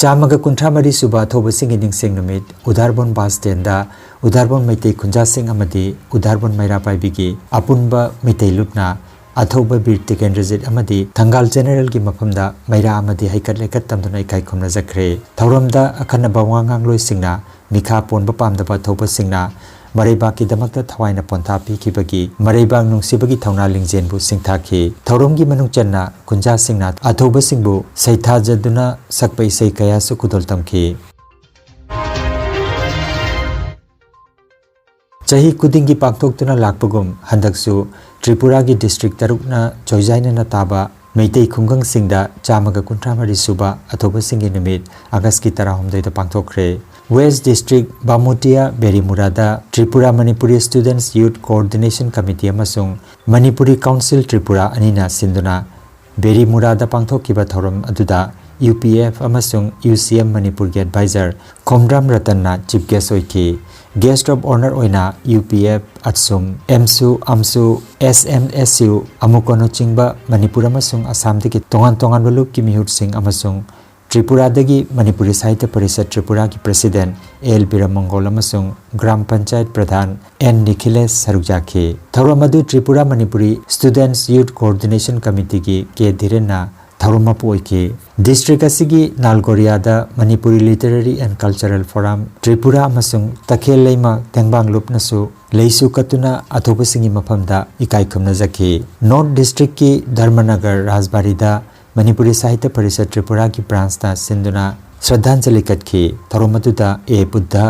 ꯆꯥꯝꯃꯒ ꯀꯨꯟꯊ꯭ꯔꯥ ꯃꯔꯤ ꯁꯨꯕ ꯑꯊꯧꯕꯁꯤꯡꯒꯤ ꯅꯤꯡꯁꯤꯡ ꯅꯨꯃꯤꯠ ꯎꯗꯥꯔꯕꯣꯟ ꯕꯁ ꯁ꯭ꯇꯦꯟꯗ ꯎꯗꯥꯔꯕꯣꯟ ꯃꯩꯇꯩ ꯈꯨꯟꯖꯥꯁꯤꯡ ꯑꯃꯗꯤ ꯎꯗꯥꯔꯕꯣꯟ ꯃꯩꯔꯥ ꯄꯥꯏꯕꯤꯒꯤ ꯑꯄꯨꯟꯕ ꯃꯩꯇꯩ ꯂꯨꯞꯅ ꯑꯊꯧꯕ ꯕꯤꯔ ꯇꯤꯀꯦꯟꯗ꯭ꯔꯖꯤꯠ ꯑꯃꯗꯤ ꯊꯪꯒꯥꯜ ꯖꯦꯅꯦꯔꯦꯜꯒꯤ ꯃꯐꯝꯗ ꯃꯩꯔꯥ ꯑꯃꯗꯤ ꯍꯩꯀꯠ ꯂꯩꯀꯠ ꯇꯝꯗꯨꯅ ꯏꯀꯥꯏ ꯈꯨꯝꯅꯖꯈ꯭ꯔꯦ꯫ ꯊꯧꯔꯝꯗ ꯑꯈꯟꯅꯕ ꯋꯥ ꯉꯥꯡꯂꯣꯏꯁꯤꯡꯅ ꯃꯤꯈꯥ ꯄꯣꯟꯕ ꯄꯥꯝꯗꯕ ꯑꯊꯧꯕꯁꯤꯡꯅ ꯃꯔꯩꯕꯥꯛꯀꯤꯗꯃꯛꯇ ꯊꯋꯥꯏꯅ ꯄꯣꯟꯊꯥ ꯄꯤꯈꯤꯕꯒꯤ ꯃꯔꯩꯕꯥꯛ ꯅꯨꯡꯁꯤꯕꯒꯤ ꯊꯧꯅꯥ ꯂꯤꯡꯖꯦꯜꯕꯨ ꯁꯤꯡꯊꯥꯈꯤ꯫ ꯊꯧꯔꯝꯒꯤ ꯃꯅꯨꯡ ꯆꯟꯅ ꯈꯨꯟꯖꯥꯁꯤꯡꯅ ꯑꯊꯧꯕꯁꯤꯡꯕꯨ ꯁꯩꯊꯥꯖꯗꯨꯅ ꯁꯛꯄ ꯏꯁꯩ ꯀꯌꯥꯁꯨ ꯈꯨꯗꯣꯜ ꯇꯝꯈꯤ꯫ ꯆꯍꯤ ꯈꯨꯗꯤꯡꯒꯤ ꯄꯥꯡꯊꯣꯛꯇꯨꯅ ꯂꯥꯛꯄꯒꯨꯝ ꯍꯟꯗꯛꯁꯨ ꯇ꯭ꯔꯤꯄꯨꯔꯥꯒꯤ ꯗꯤꯁꯇ꯭ꯔꯤꯛ ꯇꯔꯨꯛꯅ ꯆꯣꯏꯖꯥꯏꯅꯅ ꯇꯥꯕ ꯃꯩꯇꯩ ꯈꯨꯡꯒꯪꯁꯤꯡꯗ ꯆꯥꯝꯃꯒ ꯀꯨꯟꯊ꯭ꯔꯥ ꯃꯔꯤ ꯁꯨꯕ ꯑꯊꯧꯕꯁꯤꯡꯒꯤ ꯅꯨꯃꯤꯠ ꯑꯥꯒꯁꯀꯤ ꯇꯔꯥꯍꯨꯝꯗꯣꯏꯗ ꯄꯥꯡꯊꯣꯛꯈ꯭ꯔꯦ꯫ ꯋꯦꯁ ꯗꯤꯁꯇ꯭ꯔꯤꯛ ꯕꯥꯃꯨꯇꯤꯌꯥ ꯕꯦꯔꯤꯃꯨꯔꯥꯗ Tripura Manipuri students youth coordination committee ꯑꯃꯁꯨꯡ ꯃꯅꯤꯄꯨꯔꯤ ꯀꯥꯎꯟꯁꯤꯜ ꯇ꯭ꯔꯤꯄꯨꯔꯥ ꯑꯅꯤꯅ ꯁꯤꯟꯗꯨꯅ ꯕꯦꯔꯤꯃꯨꯔꯥꯗ ꯄꯥꯡꯊꯣꯛꯈꯤꯕ ꯊꯧꯔꯝ ꯑꯗꯨꯗ ꯌꯨ ꯄꯤ ꯑꯦꯐ ꯑꯃꯁꯨꯡ ꯌꯨ ꯁꯤ ꯑꯦꯝ ꯃꯅꯤꯄꯨꯔꯒꯤ ꯑꯦꯗꯚꯥꯏꯖꯔ ꯈꯣꯝꯗ꯭ꯔꯥꯝ ꯔꯇꯟꯅ ꯆꯤꯐ ꯒꯦꯁ ꯑꯣꯏꯈꯤ꯫ ꯒꯦꯁ ꯑꯣꯐ ꯑꯣꯅꯔ ꯑꯣꯏꯅ ꯌꯨ ꯄꯤ ꯑꯦꯐ, ꯑꯠꯁꯨꯝ, ꯑꯦꯝꯁꯨ, ꯑꯝꯁꯨ, ꯑꯦꯁ ꯑꯦꯝ ꯑꯦꯁ ꯌꯨ, ꯑꯃꯨꯀꯣꯅꯆꯤꯡꯕ ꯃꯅꯤꯄꯨꯔ ꯑꯃꯁꯨꯡ ꯑꯁꯥꯝꯗꯒꯤ ꯇꯣꯉꯥꯟ ꯇꯣꯉꯥꯟꯕ ꯂꯨꯞꯀꯤ ꯃꯤꯍꯨꯠꯁꯤꯡ ꯑꯃꯁꯨꯡ ꯇ꯭ꯔꯤꯄꯨꯔꯥꯗꯒꯤ ꯃꯅꯤꯄꯨꯔꯤ ꯁꯥꯍꯤꯇ꯭ꯌ ꯄꯔꯤꯁꯠ ꯇ꯭ꯔꯤꯄꯨꯔꯥꯒꯤ ꯄ꯭ꯔꯁꯤꯗꯦꯟꯠ ꯑꯦ ꯑꯦꯜ ꯕꯤꯔꯃꯪꯒꯣꯜ ꯑꯃꯁꯨꯡ ꯒ꯭ꯔꯥꯝ ꯄꯟꯆꯥꯌꯠ ꯄ꯭ꯔꯙꯥꯟ ꯑꯦꯟ ꯅꯤꯈꯤꯂꯦꯁ ꯁꯔꯨꯛ ꯌꯥꯈꯤ꯫ ꯊꯧꯔꯝ ꯑꯗꯨ Tripura Manipuri students youth coordination ꯀꯃꯤꯇꯤꯒꯤ ꯀꯦ ꯙꯤꯔꯦꯟꯅ ꯊꯧꯔꯝ ꯃꯄꯨ ꯑꯣꯏꯈꯤ꯫ ꯗꯤꯁꯇ꯭ꯔꯤꯛ ꯑꯁꯤꯒꯤ ꯅꯥꯜꯒꯣꯔꯤꯌꯥꯗ Manipuri literary and cultural forum Tripura ꯑꯃꯁꯨꯡ ꯇꯈꯦꯜ ꯂꯩꯃ ꯇꯦꯡꯕꯥꯡ ꯂꯨꯞꯅꯁꯨ ꯂꯩꯁꯨ ꯀꯠꯇꯨꯅ ꯑꯊꯧꯕꯁꯤꯡꯒꯤ ꯃꯐꯝꯗ ꯏꯀꯥꯏ ꯈꯨꯝꯅꯖꯈꯤ꯫ ꯅꯣꯔꯠ ꯗꯤꯁꯇ꯭ꯔꯤꯛꯀꯤ ꯙꯔꯃꯅꯒꯔ ꯔꯥꯖꯕꯥꯔꯤꯗ ꯃꯅꯤꯄꯨꯔꯤ ꯁꯥꯍꯤꯇ꯭ꯌ ꯄꯔꯤꯁꯠ ꯇ꯭ꯔꯤꯄꯨꯔꯥꯒꯤ ꯕ꯭ꯔꯥꯟꯁꯅ ꯁꯤꯟꯗꯨꯅ ꯁ꯭ꯔꯗꯥꯟꯖꯂꯤ ꯀꯠꯈꯤ꯫ ꯊꯧꯔꯝ ꯑꯗꯨꯗ ꯑꯦ ꯕꯨꯙ,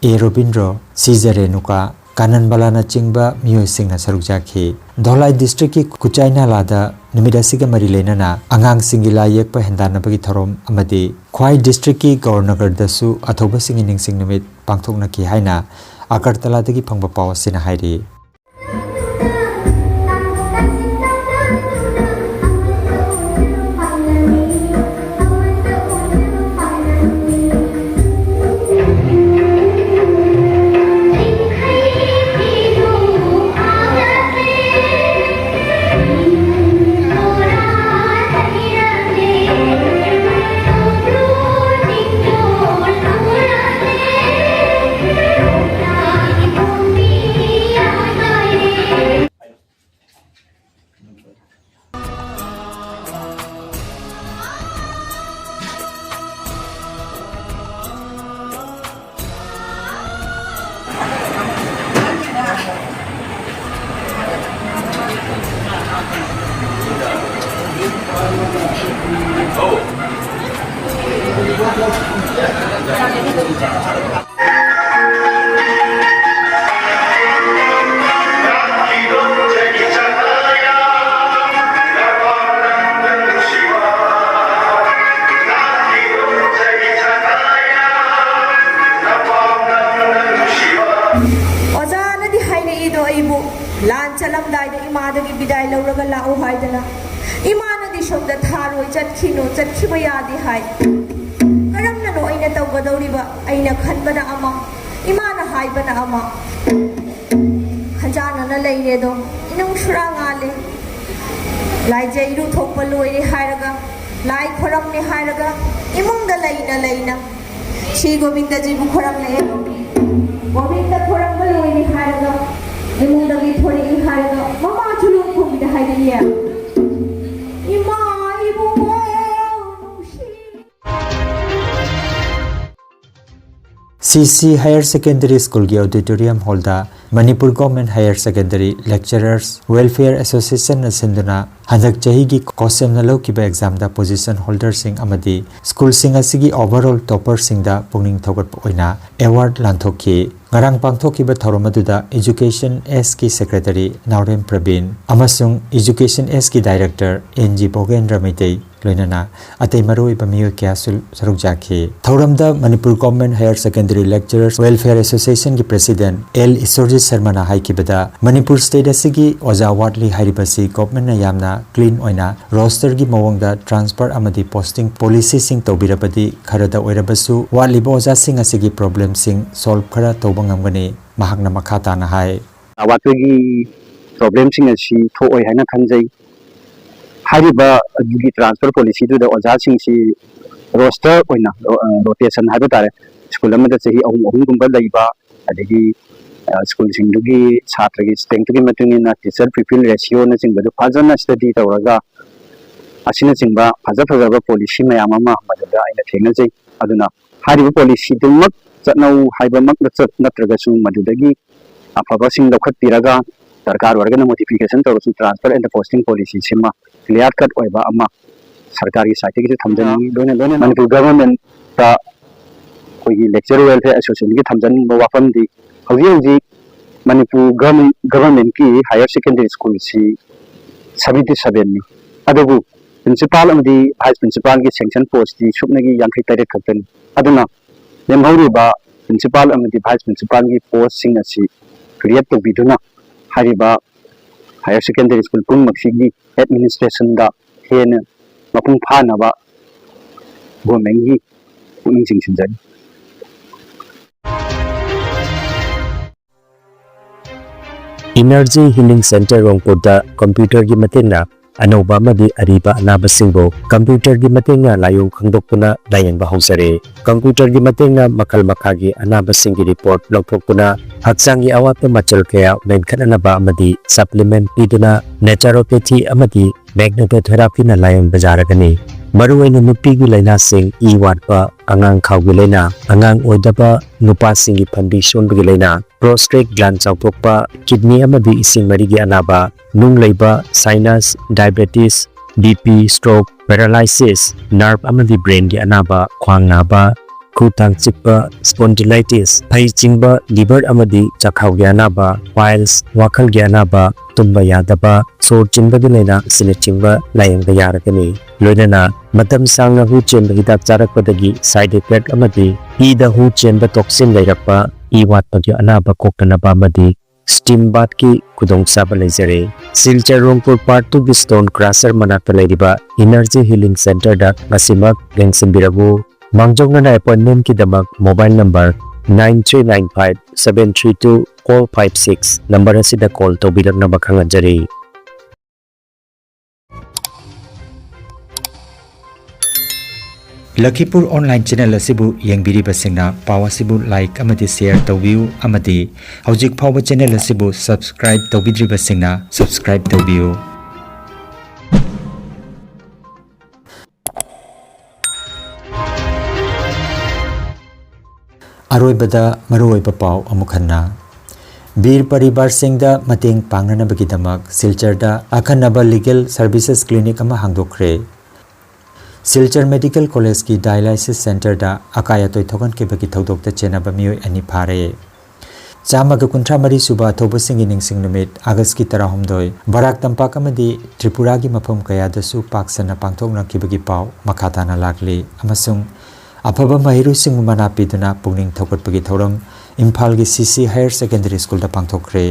ꯑꯦ ꯔꯣꯕꯤꯟꯗ꯭ꯔꯣ, ꯁꯤ ꯖꯔꯦꯅꯨꯀꯥ, ꯀꯥꯅꯟꯕꯂꯥꯅꯆꯤꯡꯕ ꯃꯤꯑꯣꯏꯁꯤꯡꯅ ꯁꯔꯨꯛ ꯌꯥꯈꯤ꯫ ꯙꯣꯂꯥꯏ ꯗꯤꯁꯇ꯭ꯔꯤꯛꯀꯤ ꯀꯨꯆꯥꯏ ꯅꯥꯂꯥꯗ ꯅꯨꯃꯤꯠ ꯑꯁꯤꯒ ꯃꯔꯤ ꯂꯩꯅꯅ ꯑꯉꯥꯡꯁꯤꯡꯒꯤ ꯂꯥꯏ ꯌꯦꯛꯄ ꯍꯦꯟꯗꯥꯟꯅꯕꯒꯤ ꯊꯧꯔꯝ ꯑꯃꯗꯤ ꯈ꯭ꯋꯥꯏ ꯗꯤꯁꯇ꯭ꯔꯤꯛꯀꯤ ꯒꯧꯔꯅꯒꯔꯗꯁꯨ ꯑꯊꯧꯕꯁꯤꯡꯒꯤ ꯅꯤꯡꯁꯤꯡ ꯅꯨꯃꯤꯠ ꯄꯥꯡꯊꯣꯛꯅꯈꯤ ꯍꯥꯏꯅ ꯑꯒꯔꯇꯂꯥꯗꯒꯤ ꯐꯪꯕ ꯄꯥꯎ ꯑꯁꯤꯅ ꯍꯥꯏꯔꯤ꯫ ꯑꯣꯖꯥꯅꯗꯤ ꯍꯥꯏꯔꯛꯏꯗꯣ ꯑꯩꯕꯨ ꯂꯥꯟ ꯆꯠꯂꯝꯗꯥꯏꯗ ꯏꯃꯥꯗꯒꯤ ꯕꯤꯗꯥꯏ ꯂꯧꯔꯒ ꯂꯥꯛꯎ ꯍꯥꯏꯗꯅ꯫ ꯏꯃꯥꯅꯗꯤ ꯁꯣꯝꯗ ꯊꯥꯔꯣꯏ ꯆꯠꯈꯤꯅꯨ, ꯆꯠꯈꯤꯕ ꯌꯥꯗꯦ ꯍꯥꯏ꯫ ꯀꯔꯝꯅꯅꯣ ꯑꯩꯅ ꯇꯧꯒꯗꯧꯔꯤꯕ? ꯑꯩꯅ ꯈꯟꯕꯅ ꯑꯃ, ꯏꯃꯥꯅ ꯍꯥꯏꯕꯅ ꯑꯃ꯫ ꯈꯟꯖꯥꯟꯅꯅ ꯂꯩꯔꯦꯗꯣ꯫ ꯏꯅꯨꯡ ꯁꯨꯔꯥ ꯉꯥꯜꯂꯦ꯫ ꯂꯥꯏꯖ ꯏꯔꯨ ꯊꯣꯛꯄ ꯂꯣꯏꯔꯦ ꯍꯥꯏꯔꯒ, ꯂꯥꯏ ꯈꯣꯏꯔꯝꯃꯦ ꯍꯥꯏꯔꯒ, ꯏꯃꯨꯡꯗ ꯂꯩꯅ ꯂꯩꯅ ꯁ꯭ꯔꯤ ꯒꯣꯕꯤꯟꯗꯖꯤꯕꯨ ꯈꯣꯏꯔꯝꯂꯛꯑꯦ꯫ ꯒꯣꯕꯤꯟꯗ ꯈꯣꯏꯔꯝꯕ ꯂꯣꯏꯔꯦ ꯍꯥꯏꯔꯒ, ꯏꯃꯨꯡꯗꯒꯤ ꯊꯣꯔꯛꯏ ꯍꯥꯏꯔꯒ, ꯃꯃꯥꯁꯨ ꯂꯣꯟ ꯈꯨꯝꯕꯤꯗ ꯍꯥꯏꯔꯛꯏ꯫ ꯏꯃꯥ, ꯏꯕꯨꯡꯉꯣ, ꯅꯨꯡꯁꯤ꯫ ꯁꯤ ꯁꯤ Higher Secondary Schoolꯒꯤ auditorium hallꯗ Manipur Government Higher Secondary Lecturers Welfare Associationꯅ ꯁꯤꯟꯗꯨꯅ ꯍꯟꯗꯛ ꯆꯍꯤꯒꯤ COHSEMꯅ ꯂꯧꯈꯤꯕ examꯗ position holderꯁꯤꯡ ꯑꯃꯗꯤ schoolꯁꯤꯡ ꯑꯁꯤꯒꯤ overall topperꯁꯤꯡꯗ ꯄꯨꯛꯅꯤꯡ ꯊꯧꯒꯠꯄ ꯑꯣꯏꯅ award ꯂꯥꯟꯊꯣꯛꯈꯤ꯫ ꯉꯔꯥꯡ ꯄꯥꯡꯊꯣꯛꯈꯤꯕ ꯊꯧꯔꯝ ꯑꯗꯨꯗ Education Sꯀꯤ Secretary ꯅꯥꯎꯔꯦꯝ ꯄ꯭ꯔꯕꯤꯟ ꯑꯃꯁꯨꯡ Education Sꯀꯤ Director N G Bhogendra Meitei ꯂꯣꯏꯅꯅ ꯑꯇꯩ ꯃꯔꯨꯑꯣꯏꯕ ꯃꯤꯑꯣꯏ ꯀꯌꯥꯁꯨ ꯁꯔꯨꯛ ꯌꯥꯈꯤ꯫ ꯊꯧꯔꯝꯗ Manipur Government Higher Secondary Lecturers Welfare Associationꯒꯤ President ꯑꯦꯜ ꯏꯁꯣꯔꯖꯤꯠ ꯁꯔꯃꯅ ꯍꯥꯏꯈꯤꯕꯗ, ꯃꯅꯤꯄꯨꯔ state ꯑꯁꯤꯒꯤ ꯑꯣꯖꯥ ꯋꯥꯠꯂꯤ ꯍꯥꯏꯔꯤꯕꯁꯤ governmentꯅ ꯌꯥꯝꯅ clean ꯑꯣꯏꯅ rosterꯒꯤ ꯃꯑꯣꯡꯗ transfer ꯑꯃꯗꯤ posting policyꯁꯤꯡ ꯇꯧꯕꯤꯔꯕꯗꯤ ꯈꯔꯗ ꯑꯣꯏꯔꯕꯁꯨ ꯋꯥꯠꯂꯤꯕ ꯑꯣꯖꯥꯁꯤꯡ ꯑꯁꯤꯒꯤ problemꯁꯤꯡ solve ꯈꯔ ꯇꯧꯕ ꯉꯝꯒꯅꯤ꯫ ꯃꯍꯥꯛꯅ ꯃꯈꯥ ꯇꯥꯅ ꯍꯥꯏ꯫ ꯑꯋꯥꯠꯄꯒꯤ problemꯁꯤꯡ ꯑꯁꯤ ꯊꯣꯛꯑꯣꯏ ꯍꯥꯏꯅ ꯈꯟꯖꯩ꯫ ꯍꯥꯏꯔꯤꯕ ꯑꯗꯨꯒꯤ transfer policyꯗꯨꯗ ꯑꯣꯖꯥꯁꯤꯡꯁꯤ roster ꯑꯣꯏꯅ, ꯑ, rotation ꯍꯥꯏꯕ ꯇꯥꯔꯦ, school ꯑꯃꯗ ꯆꯍꯤ ꯑꯍꯨꯝ ꯑꯍꯨꯝꯒꯨꯝꯕ ꯂꯩꯕ, ꯑꯗꯒꯤ, ꯑ, schoolꯁꯤꯡꯗꯨꯒꯤ ꯁꯥꯇ꯭ꯔꯒꯤ strengthꯇꯨꯒꯤ ꯃꯇꯨꯡ ꯏꯟꯅ teacher pupil ratioꯅꯆꯤꯡꯕꯗꯨ ꯐꯖꯅ study ꯇꯧꯔꯒ ꯑꯁꯤꯅꯆꯤꯡꯕ ꯐꯖ ꯐꯖꯕ policy ꯃꯌꯥꯝ ꯑꯃ ꯃꯗꯨꯗ ꯑꯩꯅ ꯊꯦꯡꯅꯖꯩ꯫ ꯑꯗꯨꯅ ꯍꯥꯏꯔꯤꯕ policyꯗꯨꯃꯛ ꯆꯠꯅꯧ ꯍꯥꯏꯕꯃꯛ ꯅꯠꯆ-, ꯅꯠꯇ꯭ꯔꯒꯁꯨ ꯃꯗꯨꯗꯒꯤ ꯑꯐꯕꯁꯤꯡ ꯂꯧꯈꯠꯄꯤꯔꯒ ꯗꯔꯀꯥꯔ ꯑꯣꯏꯔꯒꯅ modification ꯇꯧꯔꯁꯨ transfer and posting policyꯁꯤꯃ clear cut ꯑꯣꯏꯕ ꯑꯃ ꯁꯔꯀꯥꯔꯒꯤ ꯁꯥꯏꯠꯇꯒꯤꯁꯨ ꯊꯝꯖꯅꯤꯡꯉꯤ, ꯂꯣꯏꯅ ꯂꯣꯏꯅ ꯃꯅꯤꯄꯨꯔ ꯒꯚꯔꯟꯃꯦꯟꯠꯇ ꯑꯩꯈꯣꯏꯒꯤ ꯂꯦꯛꯆꯔ ꯋꯦꯜꯐꯤꯌꯔ ꯑꯦꯁꯣꯁꯤꯌꯦꯁꯟꯒꯤ ꯊꯝꯖꯅꯤꯡꯕ ꯋꯥꯐꯝꯗꯤ, ꯍꯧꯖꯤꯛ ꯍꯧꯖꯤꯛ ꯃꯅꯤꯄꯨꯔ ꯒꯚꯔꯟꯃꯦꯟꯠ ꯒꯚꯔꯟꯃꯦꯟꯠꯀꯤ ꯍꯥꯌꯔ ꯁꯦꯀꯦꯟꯗꯔꯤ ꯁ꯭ꯀꯨꯜꯁꯤ ꯁꯕꯦꯟꯇꯤ ꯁꯕꯦꯟꯅꯤ꯫ ꯑꯗꯨꯕꯨ ꯄ꯭ꯔꯤꯟꯁꯤꯄꯥꯜ ꯑꯃꯗꯤ ꯚꯥꯏꯁ ꯄ꯭ꯔꯤꯟꯁꯤꯄꯥꯜꯒꯤ ꯁꯦꯡꯁꯟ ꯄꯣꯁꯇꯤ ꯁꯨꯞꯅꯒꯤ ꯌꯥꯡꯈꯩ ꯇꯔꯦꯠ ꯈꯛꯇꯅꯤ꯫ ꯑꯗꯨꯅ ꯂꯦꯝꯍꯧꯔꯤꯕ ꯄ꯭ꯔꯤꯟꯁꯤꯄꯥꯜ ꯑꯃꯗꯤ ꯚꯥꯏꯁ ꯄ꯭ꯔꯤꯟꯁꯤꯄꯥꯜꯒꯤ ꯄꯣꯁꯁꯤꯡ ꯑꯁꯤ ꯀ꯭ꯔꯤꯌꯦꯠ ꯇꯧꯕꯤꯗꯨꯅ ꯍꯥꯏꯔꯤꯕ ꯍꯥꯌꯔ ꯁꯦꯀꯦꯟꯗꯔꯤ ꯁ꯭ꯀꯨꯜ ꯄꯨꯝꯅꯃꯛꯁꯤꯒꯤ ꯑꯦꯗꯃꯤꯅꯤꯁꯇ꯭ꯔꯦꯁꯟꯗ ꯍꯦꯟꯅ ꯃꯄꯨꯡ ꯐꯥꯅꯕ ꯒꯣꯔꯃꯦꯟꯒꯤ ꯄꯨꯛꯅꯤꯡ ꯆꯤꯡꯁꯤꯟꯖꯔꯤ꯫ ꯏꯅꯔꯖꯤ ꯍꯤꯂꯤꯡ ꯁꯦꯟꯇꯔ ꯔꯣꯡꯄꯨꯔꯗ ꯀꯝꯄ꯭ꯌꯨꯇꯔꯒꯤ ꯃꯇꯦꯡꯅ ꯑꯅꯧꯕ ꯑꯃꯗꯤ ꯑꯔꯤꯕ ꯑꯅꯥꯕꯁꯤꯡꯕꯨ ꯀꯝꯄ꯭ꯌꯨꯇꯔꯒꯤ ꯃꯇꯦꯡꯅ ꯂꯥꯏꯑꯣꯡ ꯈꯪꯗꯣꯛꯇꯨꯅ ꯂꯥꯌꯦꯡꯕ ꯍꯧꯖꯔꯦ꯫ ꯀꯝꯄ꯭ꯌꯨꯇꯔꯒꯤ ꯃꯇꯦꯡꯅ ꯃꯈꯜ ꯃꯈꯥꯒꯤ ꯑꯅꯥꯕꯁꯤꯡꯒꯤ ꯔꯤꯄꯣꯔꯠ ꯂꯧꯊꯣꯛꯇꯨꯅ ꯍꯛꯆꯥꯡꯒꯤ ꯑꯋꯥꯠꯄ ꯃꯆꯜ ꯀꯌꯥ ꯃꯦꯟꯈꯠꯅꯅꯕ ꯑꯃꯗꯤ ꯁꯄ꯭ꯂꯤꯃꯦꯟꯠ ꯄꯤꯗꯨꯅ ꯅꯦꯆꯔꯣꯄꯦꯊꯤ ꯑꯃꯗꯤ ꯃꯦꯒꯅꯦꯇꯣꯊꯦꯔꯥꯄꯤꯅ ꯂꯥꯌꯦꯡꯕ ꯌꯥꯔꯒꯅꯤ꯫ ꯃꯔꯨꯑꯣꯏꯅ ꯅꯨꯄꯤꯒꯤ ꯂꯥꯏꯅꯥꯁꯤꯡ, ꯏ ꯋꯥꯠꯄ, ꯑꯉꯥꯡ ꯈꯥꯎꯒꯤ ꯂꯥꯏꯅꯥ, ꯑꯉꯥꯡ ꯑꯣꯏꯗꯕ, ꯅꯨꯄꯥꯁꯤꯡꯒꯤ ꯐꯟꯕꯤ ꯁꯣꯟꯕꯒꯤ ꯂꯥꯏꯅꯥ, ꯄ꯭ꯔꯣꯁꯇꯦꯠ ꯒ꯭ꯂꯥꯟ ꯆꯥꯎꯊꯣꯛꯄ, ꯀꯤꯗꯅꯤ ꯑꯃꯗꯤ ꯏꯁꯤꯡ ꯃꯔꯤꯒꯤ ꯑꯅꯥꯕ, ꯅꯨꯡ ꯂꯩꯕ, sinus, diabetes, B P, stroke, paralysis, nerve ꯑꯃꯗꯤ ꯕ꯭ꯔꯦꯟꯒꯤ ꯑꯅꯥꯕ, ꯈ꯭ꯋꯥꯡ ꯅꯥꯕ, ꯈꯨ ꯇꯥꯡ ꯆꯤꯛꯄ, ꯁ꯭ꯄꯣꯟꯗꯤꯂꯥꯏꯇꯤꯁ, ꯐꯩ ꯆꯤꯡꯕ, ꯂꯤꯚꯔ ꯑꯃꯗꯤ ꯆꯥꯛꯈꯥꯎꯒꯤ ꯑꯅꯥꯕ, ꯄꯥꯏꯜꯁ, ꯋꯥꯈꯜꯒꯤ ꯑꯅꯥꯕ, ꯇꯨꯝꯕ ꯌꯥꯗꯕ, ꯁꯣꯔ ꯆꯤꯟꯕꯒꯤ ꯂꯥꯏꯅꯥ ꯑꯁꯤꯅꯆꯤꯡꯕ ꯂꯥꯌꯦꯡꯕ ꯌꯥꯔꯒꯅꯤ꯫ ꯂꯣꯏꯅꯅ ꯃꯇꯝ ꯁꯥꯡꯅ ꯍꯨ ꯆꯦꯟꯕ ꯍꯤꯗꯥꯛ ꯆꯥꯔꯛꯄꯗꯒꯤ ꯁꯥꯏꯗ ꯏꯐꯦꯛ ꯑꯃꯗꯤ ꯏꯗ ꯍꯨ ꯆꯦꯟꯕ ꯇꯣꯛꯁꯤꯟ ꯂꯩꯔꯛꯄ, ꯏ ꯋꯥꯠꯄꯒꯤ ꯑꯅꯥꯕ ꯀꯣꯛꯇꯅꯕ ꯑꯃꯗꯤ ꯁ꯭ꯇꯤꯝ ꯕꯥꯊꯀꯤ ꯈꯨꯗꯣꯡꯆꯥꯕ ꯂꯩꯖꯔꯦ꯫ ꯁꯤꯜꯆꯔ ꯔꯣꯡꯄꯨꯔ ꯄꯥꯔꯠ ꯇꯨꯒꯤ ꯁ꯭ꯇꯣꯟ ꯀ꯭ꯔꯁꯔ ꯃꯅꯥꯛꯇ ꯂꯩꯔꯤꯕ ꯏꯅꯔꯖꯤ ꯍꯤꯂꯤꯡ ꯁꯦꯟꯇꯔꯗ ꯉꯁꯤꯃꯛ ꯂꯦꯡꯁꯤꯟꯕꯤꯔꯛꯎ꯫ ꯃꯥꯡꯖꯧꯅꯅ ꯑꯦꯄꯣꯏꯟꯃꯦꯟꯠꯀꯤꯗꯃꯛ mobile number nine three nine five seven three two four five six number ꯑꯁꯤꯗ ꯀꯣꯜ ꯇꯧꯕꯤꯔꯛꯅꯕ ꯈꯪꯍꯟꯖꯔꯤ꯫ ꯂꯈꯤꯄꯨꯔ ꯑꯣꯟꯂꯥꯏꯟ ꯆꯦꯅꯦꯜ ꯑꯁꯤꯕꯨ ꯌꯦꯡꯕꯤꯔꯤꯕꯁꯤꯡꯅ ꯄꯥꯎ ꯑꯁꯤꯕꯨ ꯂꯥꯏꯛ ꯑꯃꯗꯤ ꯁꯦꯌꯔ ꯇꯧꯕꯤꯌꯨ ꯑꯃꯗꯤ ꯍꯧꯖꯤꯛ ꯐꯥꯎꯕ ꯆꯦꯅꯦꯜ ꯑꯁꯤꯕꯨ ꯁꯕꯁꯀ꯭ꯔꯥꯏꯕ ꯇꯧꯕꯤꯗ꯭ꯔꯤꯕꯁꯤꯡꯅ ꯁꯕꯁꯀ꯭ꯔꯥꯏꯕ ꯇꯧꯕꯤꯌꯨ꯫ ꯑꯔꯣꯏꯕꯗ ꯃꯔꯨꯑꯣꯏꯕ ꯄꯥꯎ ꯑꯃꯨꯛ ꯍꯟꯅ꯫ ꯕꯤꯔ ꯄꯔꯤꯕꯥꯔꯁꯤꯡꯗ ꯃꯇꯦꯡ ꯄꯥꯡꯅꯅꯕꯒꯤꯗꯃꯛ ꯁꯤꯜꯆꯔꯗ ꯑꯈꯟꯅꯕ ꯂꯤꯒꯦꯜ ꯁꯔꯚꯤꯁꯦꯁ ꯀ꯭ꯂꯤꯅꯤꯛ ꯑꯃ ꯍꯥꯡꯗꯣꯛꯈ꯭ꯔꯦ꯫ ꯁꯤꯜꯆꯔ ꯃꯦꯗꯤꯀꯦꯜ ꯀꯣꯂꯦꯖꯀꯤ ꯗꯥꯏꯂꯥꯏꯁꯤꯁ ꯁꯦꯟꯇꯔꯗ ꯑꯀꯥꯏ ꯑꯇꯣꯏ ꯊꯣꯛꯍꯟꯈꯤꯕꯒꯤ ꯊꯧꯗꯣꯛꯇ ꯆꯦꯟꯅꯕ ꯃꯤꯑꯣꯏ ꯑꯅꯤ ꯐꯥꯔꯦ꯫ ꯆꯥꯝꯃꯒ ꯀꯨꯟꯊ꯭ꯔꯥ ꯃꯔꯤ ꯁꯨꯕ ꯊꯧꯕꯁꯤꯡꯒꯤ ꯅꯤꯡꯁꯤꯡ ꯅꯨꯃꯤꯠ ꯑꯥꯒꯁꯀꯤ ꯇꯔꯥꯍꯨꯝꯗꯣꯏ ꯕꯔꯥꯛ ꯇꯝꯄꯥꯛ ꯑꯃꯗꯤ ꯇ꯭ꯔꯤꯄꯨꯔꯥꯒꯤ ꯃꯐꯝ ꯀꯌꯥꯗꯁꯨ ꯄꯥꯛ ꯁꯟꯅ ꯄꯥꯡꯊꯣꯛꯅꯈꯤꯕꯒꯤ ꯄꯥꯎ ꯃꯈꯥ ꯇꯥꯅ ꯂꯥꯛꯂꯤ, ꯑꯃꯁꯨꯡ ꯑꯐꯕ ꯃꯍꯩꯔꯣꯏꯁꯤꯡꯕꯨ ꯃꯅꯥ ꯄꯤꯗꯨꯅ ꯄꯨꯛꯅꯤꯡ ꯊꯧꯒꯠꯄꯒꯤ ꯊꯧꯔꯝ ꯏꯝꯐꯥꯜꯒꯤ ꯁꯤ ꯁꯤ ꯍꯥꯌꯔ ꯁꯦꯀꯦꯟꯗꯔꯤ ꯁ꯭ꯀꯨꯜꯗ ꯄꯥꯡꯊꯣꯛꯈ꯭ꯔꯦ꯫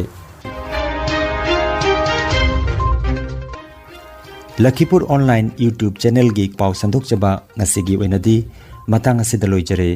ꯂꯈꯤꯄꯨꯔ ꯑꯣꯟꯂꯥꯏꯟ YouTube ꯆꯦꯅꯦꯜꯒꯤ ꯄꯥꯎ ꯁꯟꯗꯣꯛꯆꯕ ꯉꯁꯤꯒꯤ ꯑꯣꯏꯅꯗꯤ ꯃꯇꯥꯡ ꯑꯁꯤꯗ ꯂꯣꯏꯖꯔꯦ꯫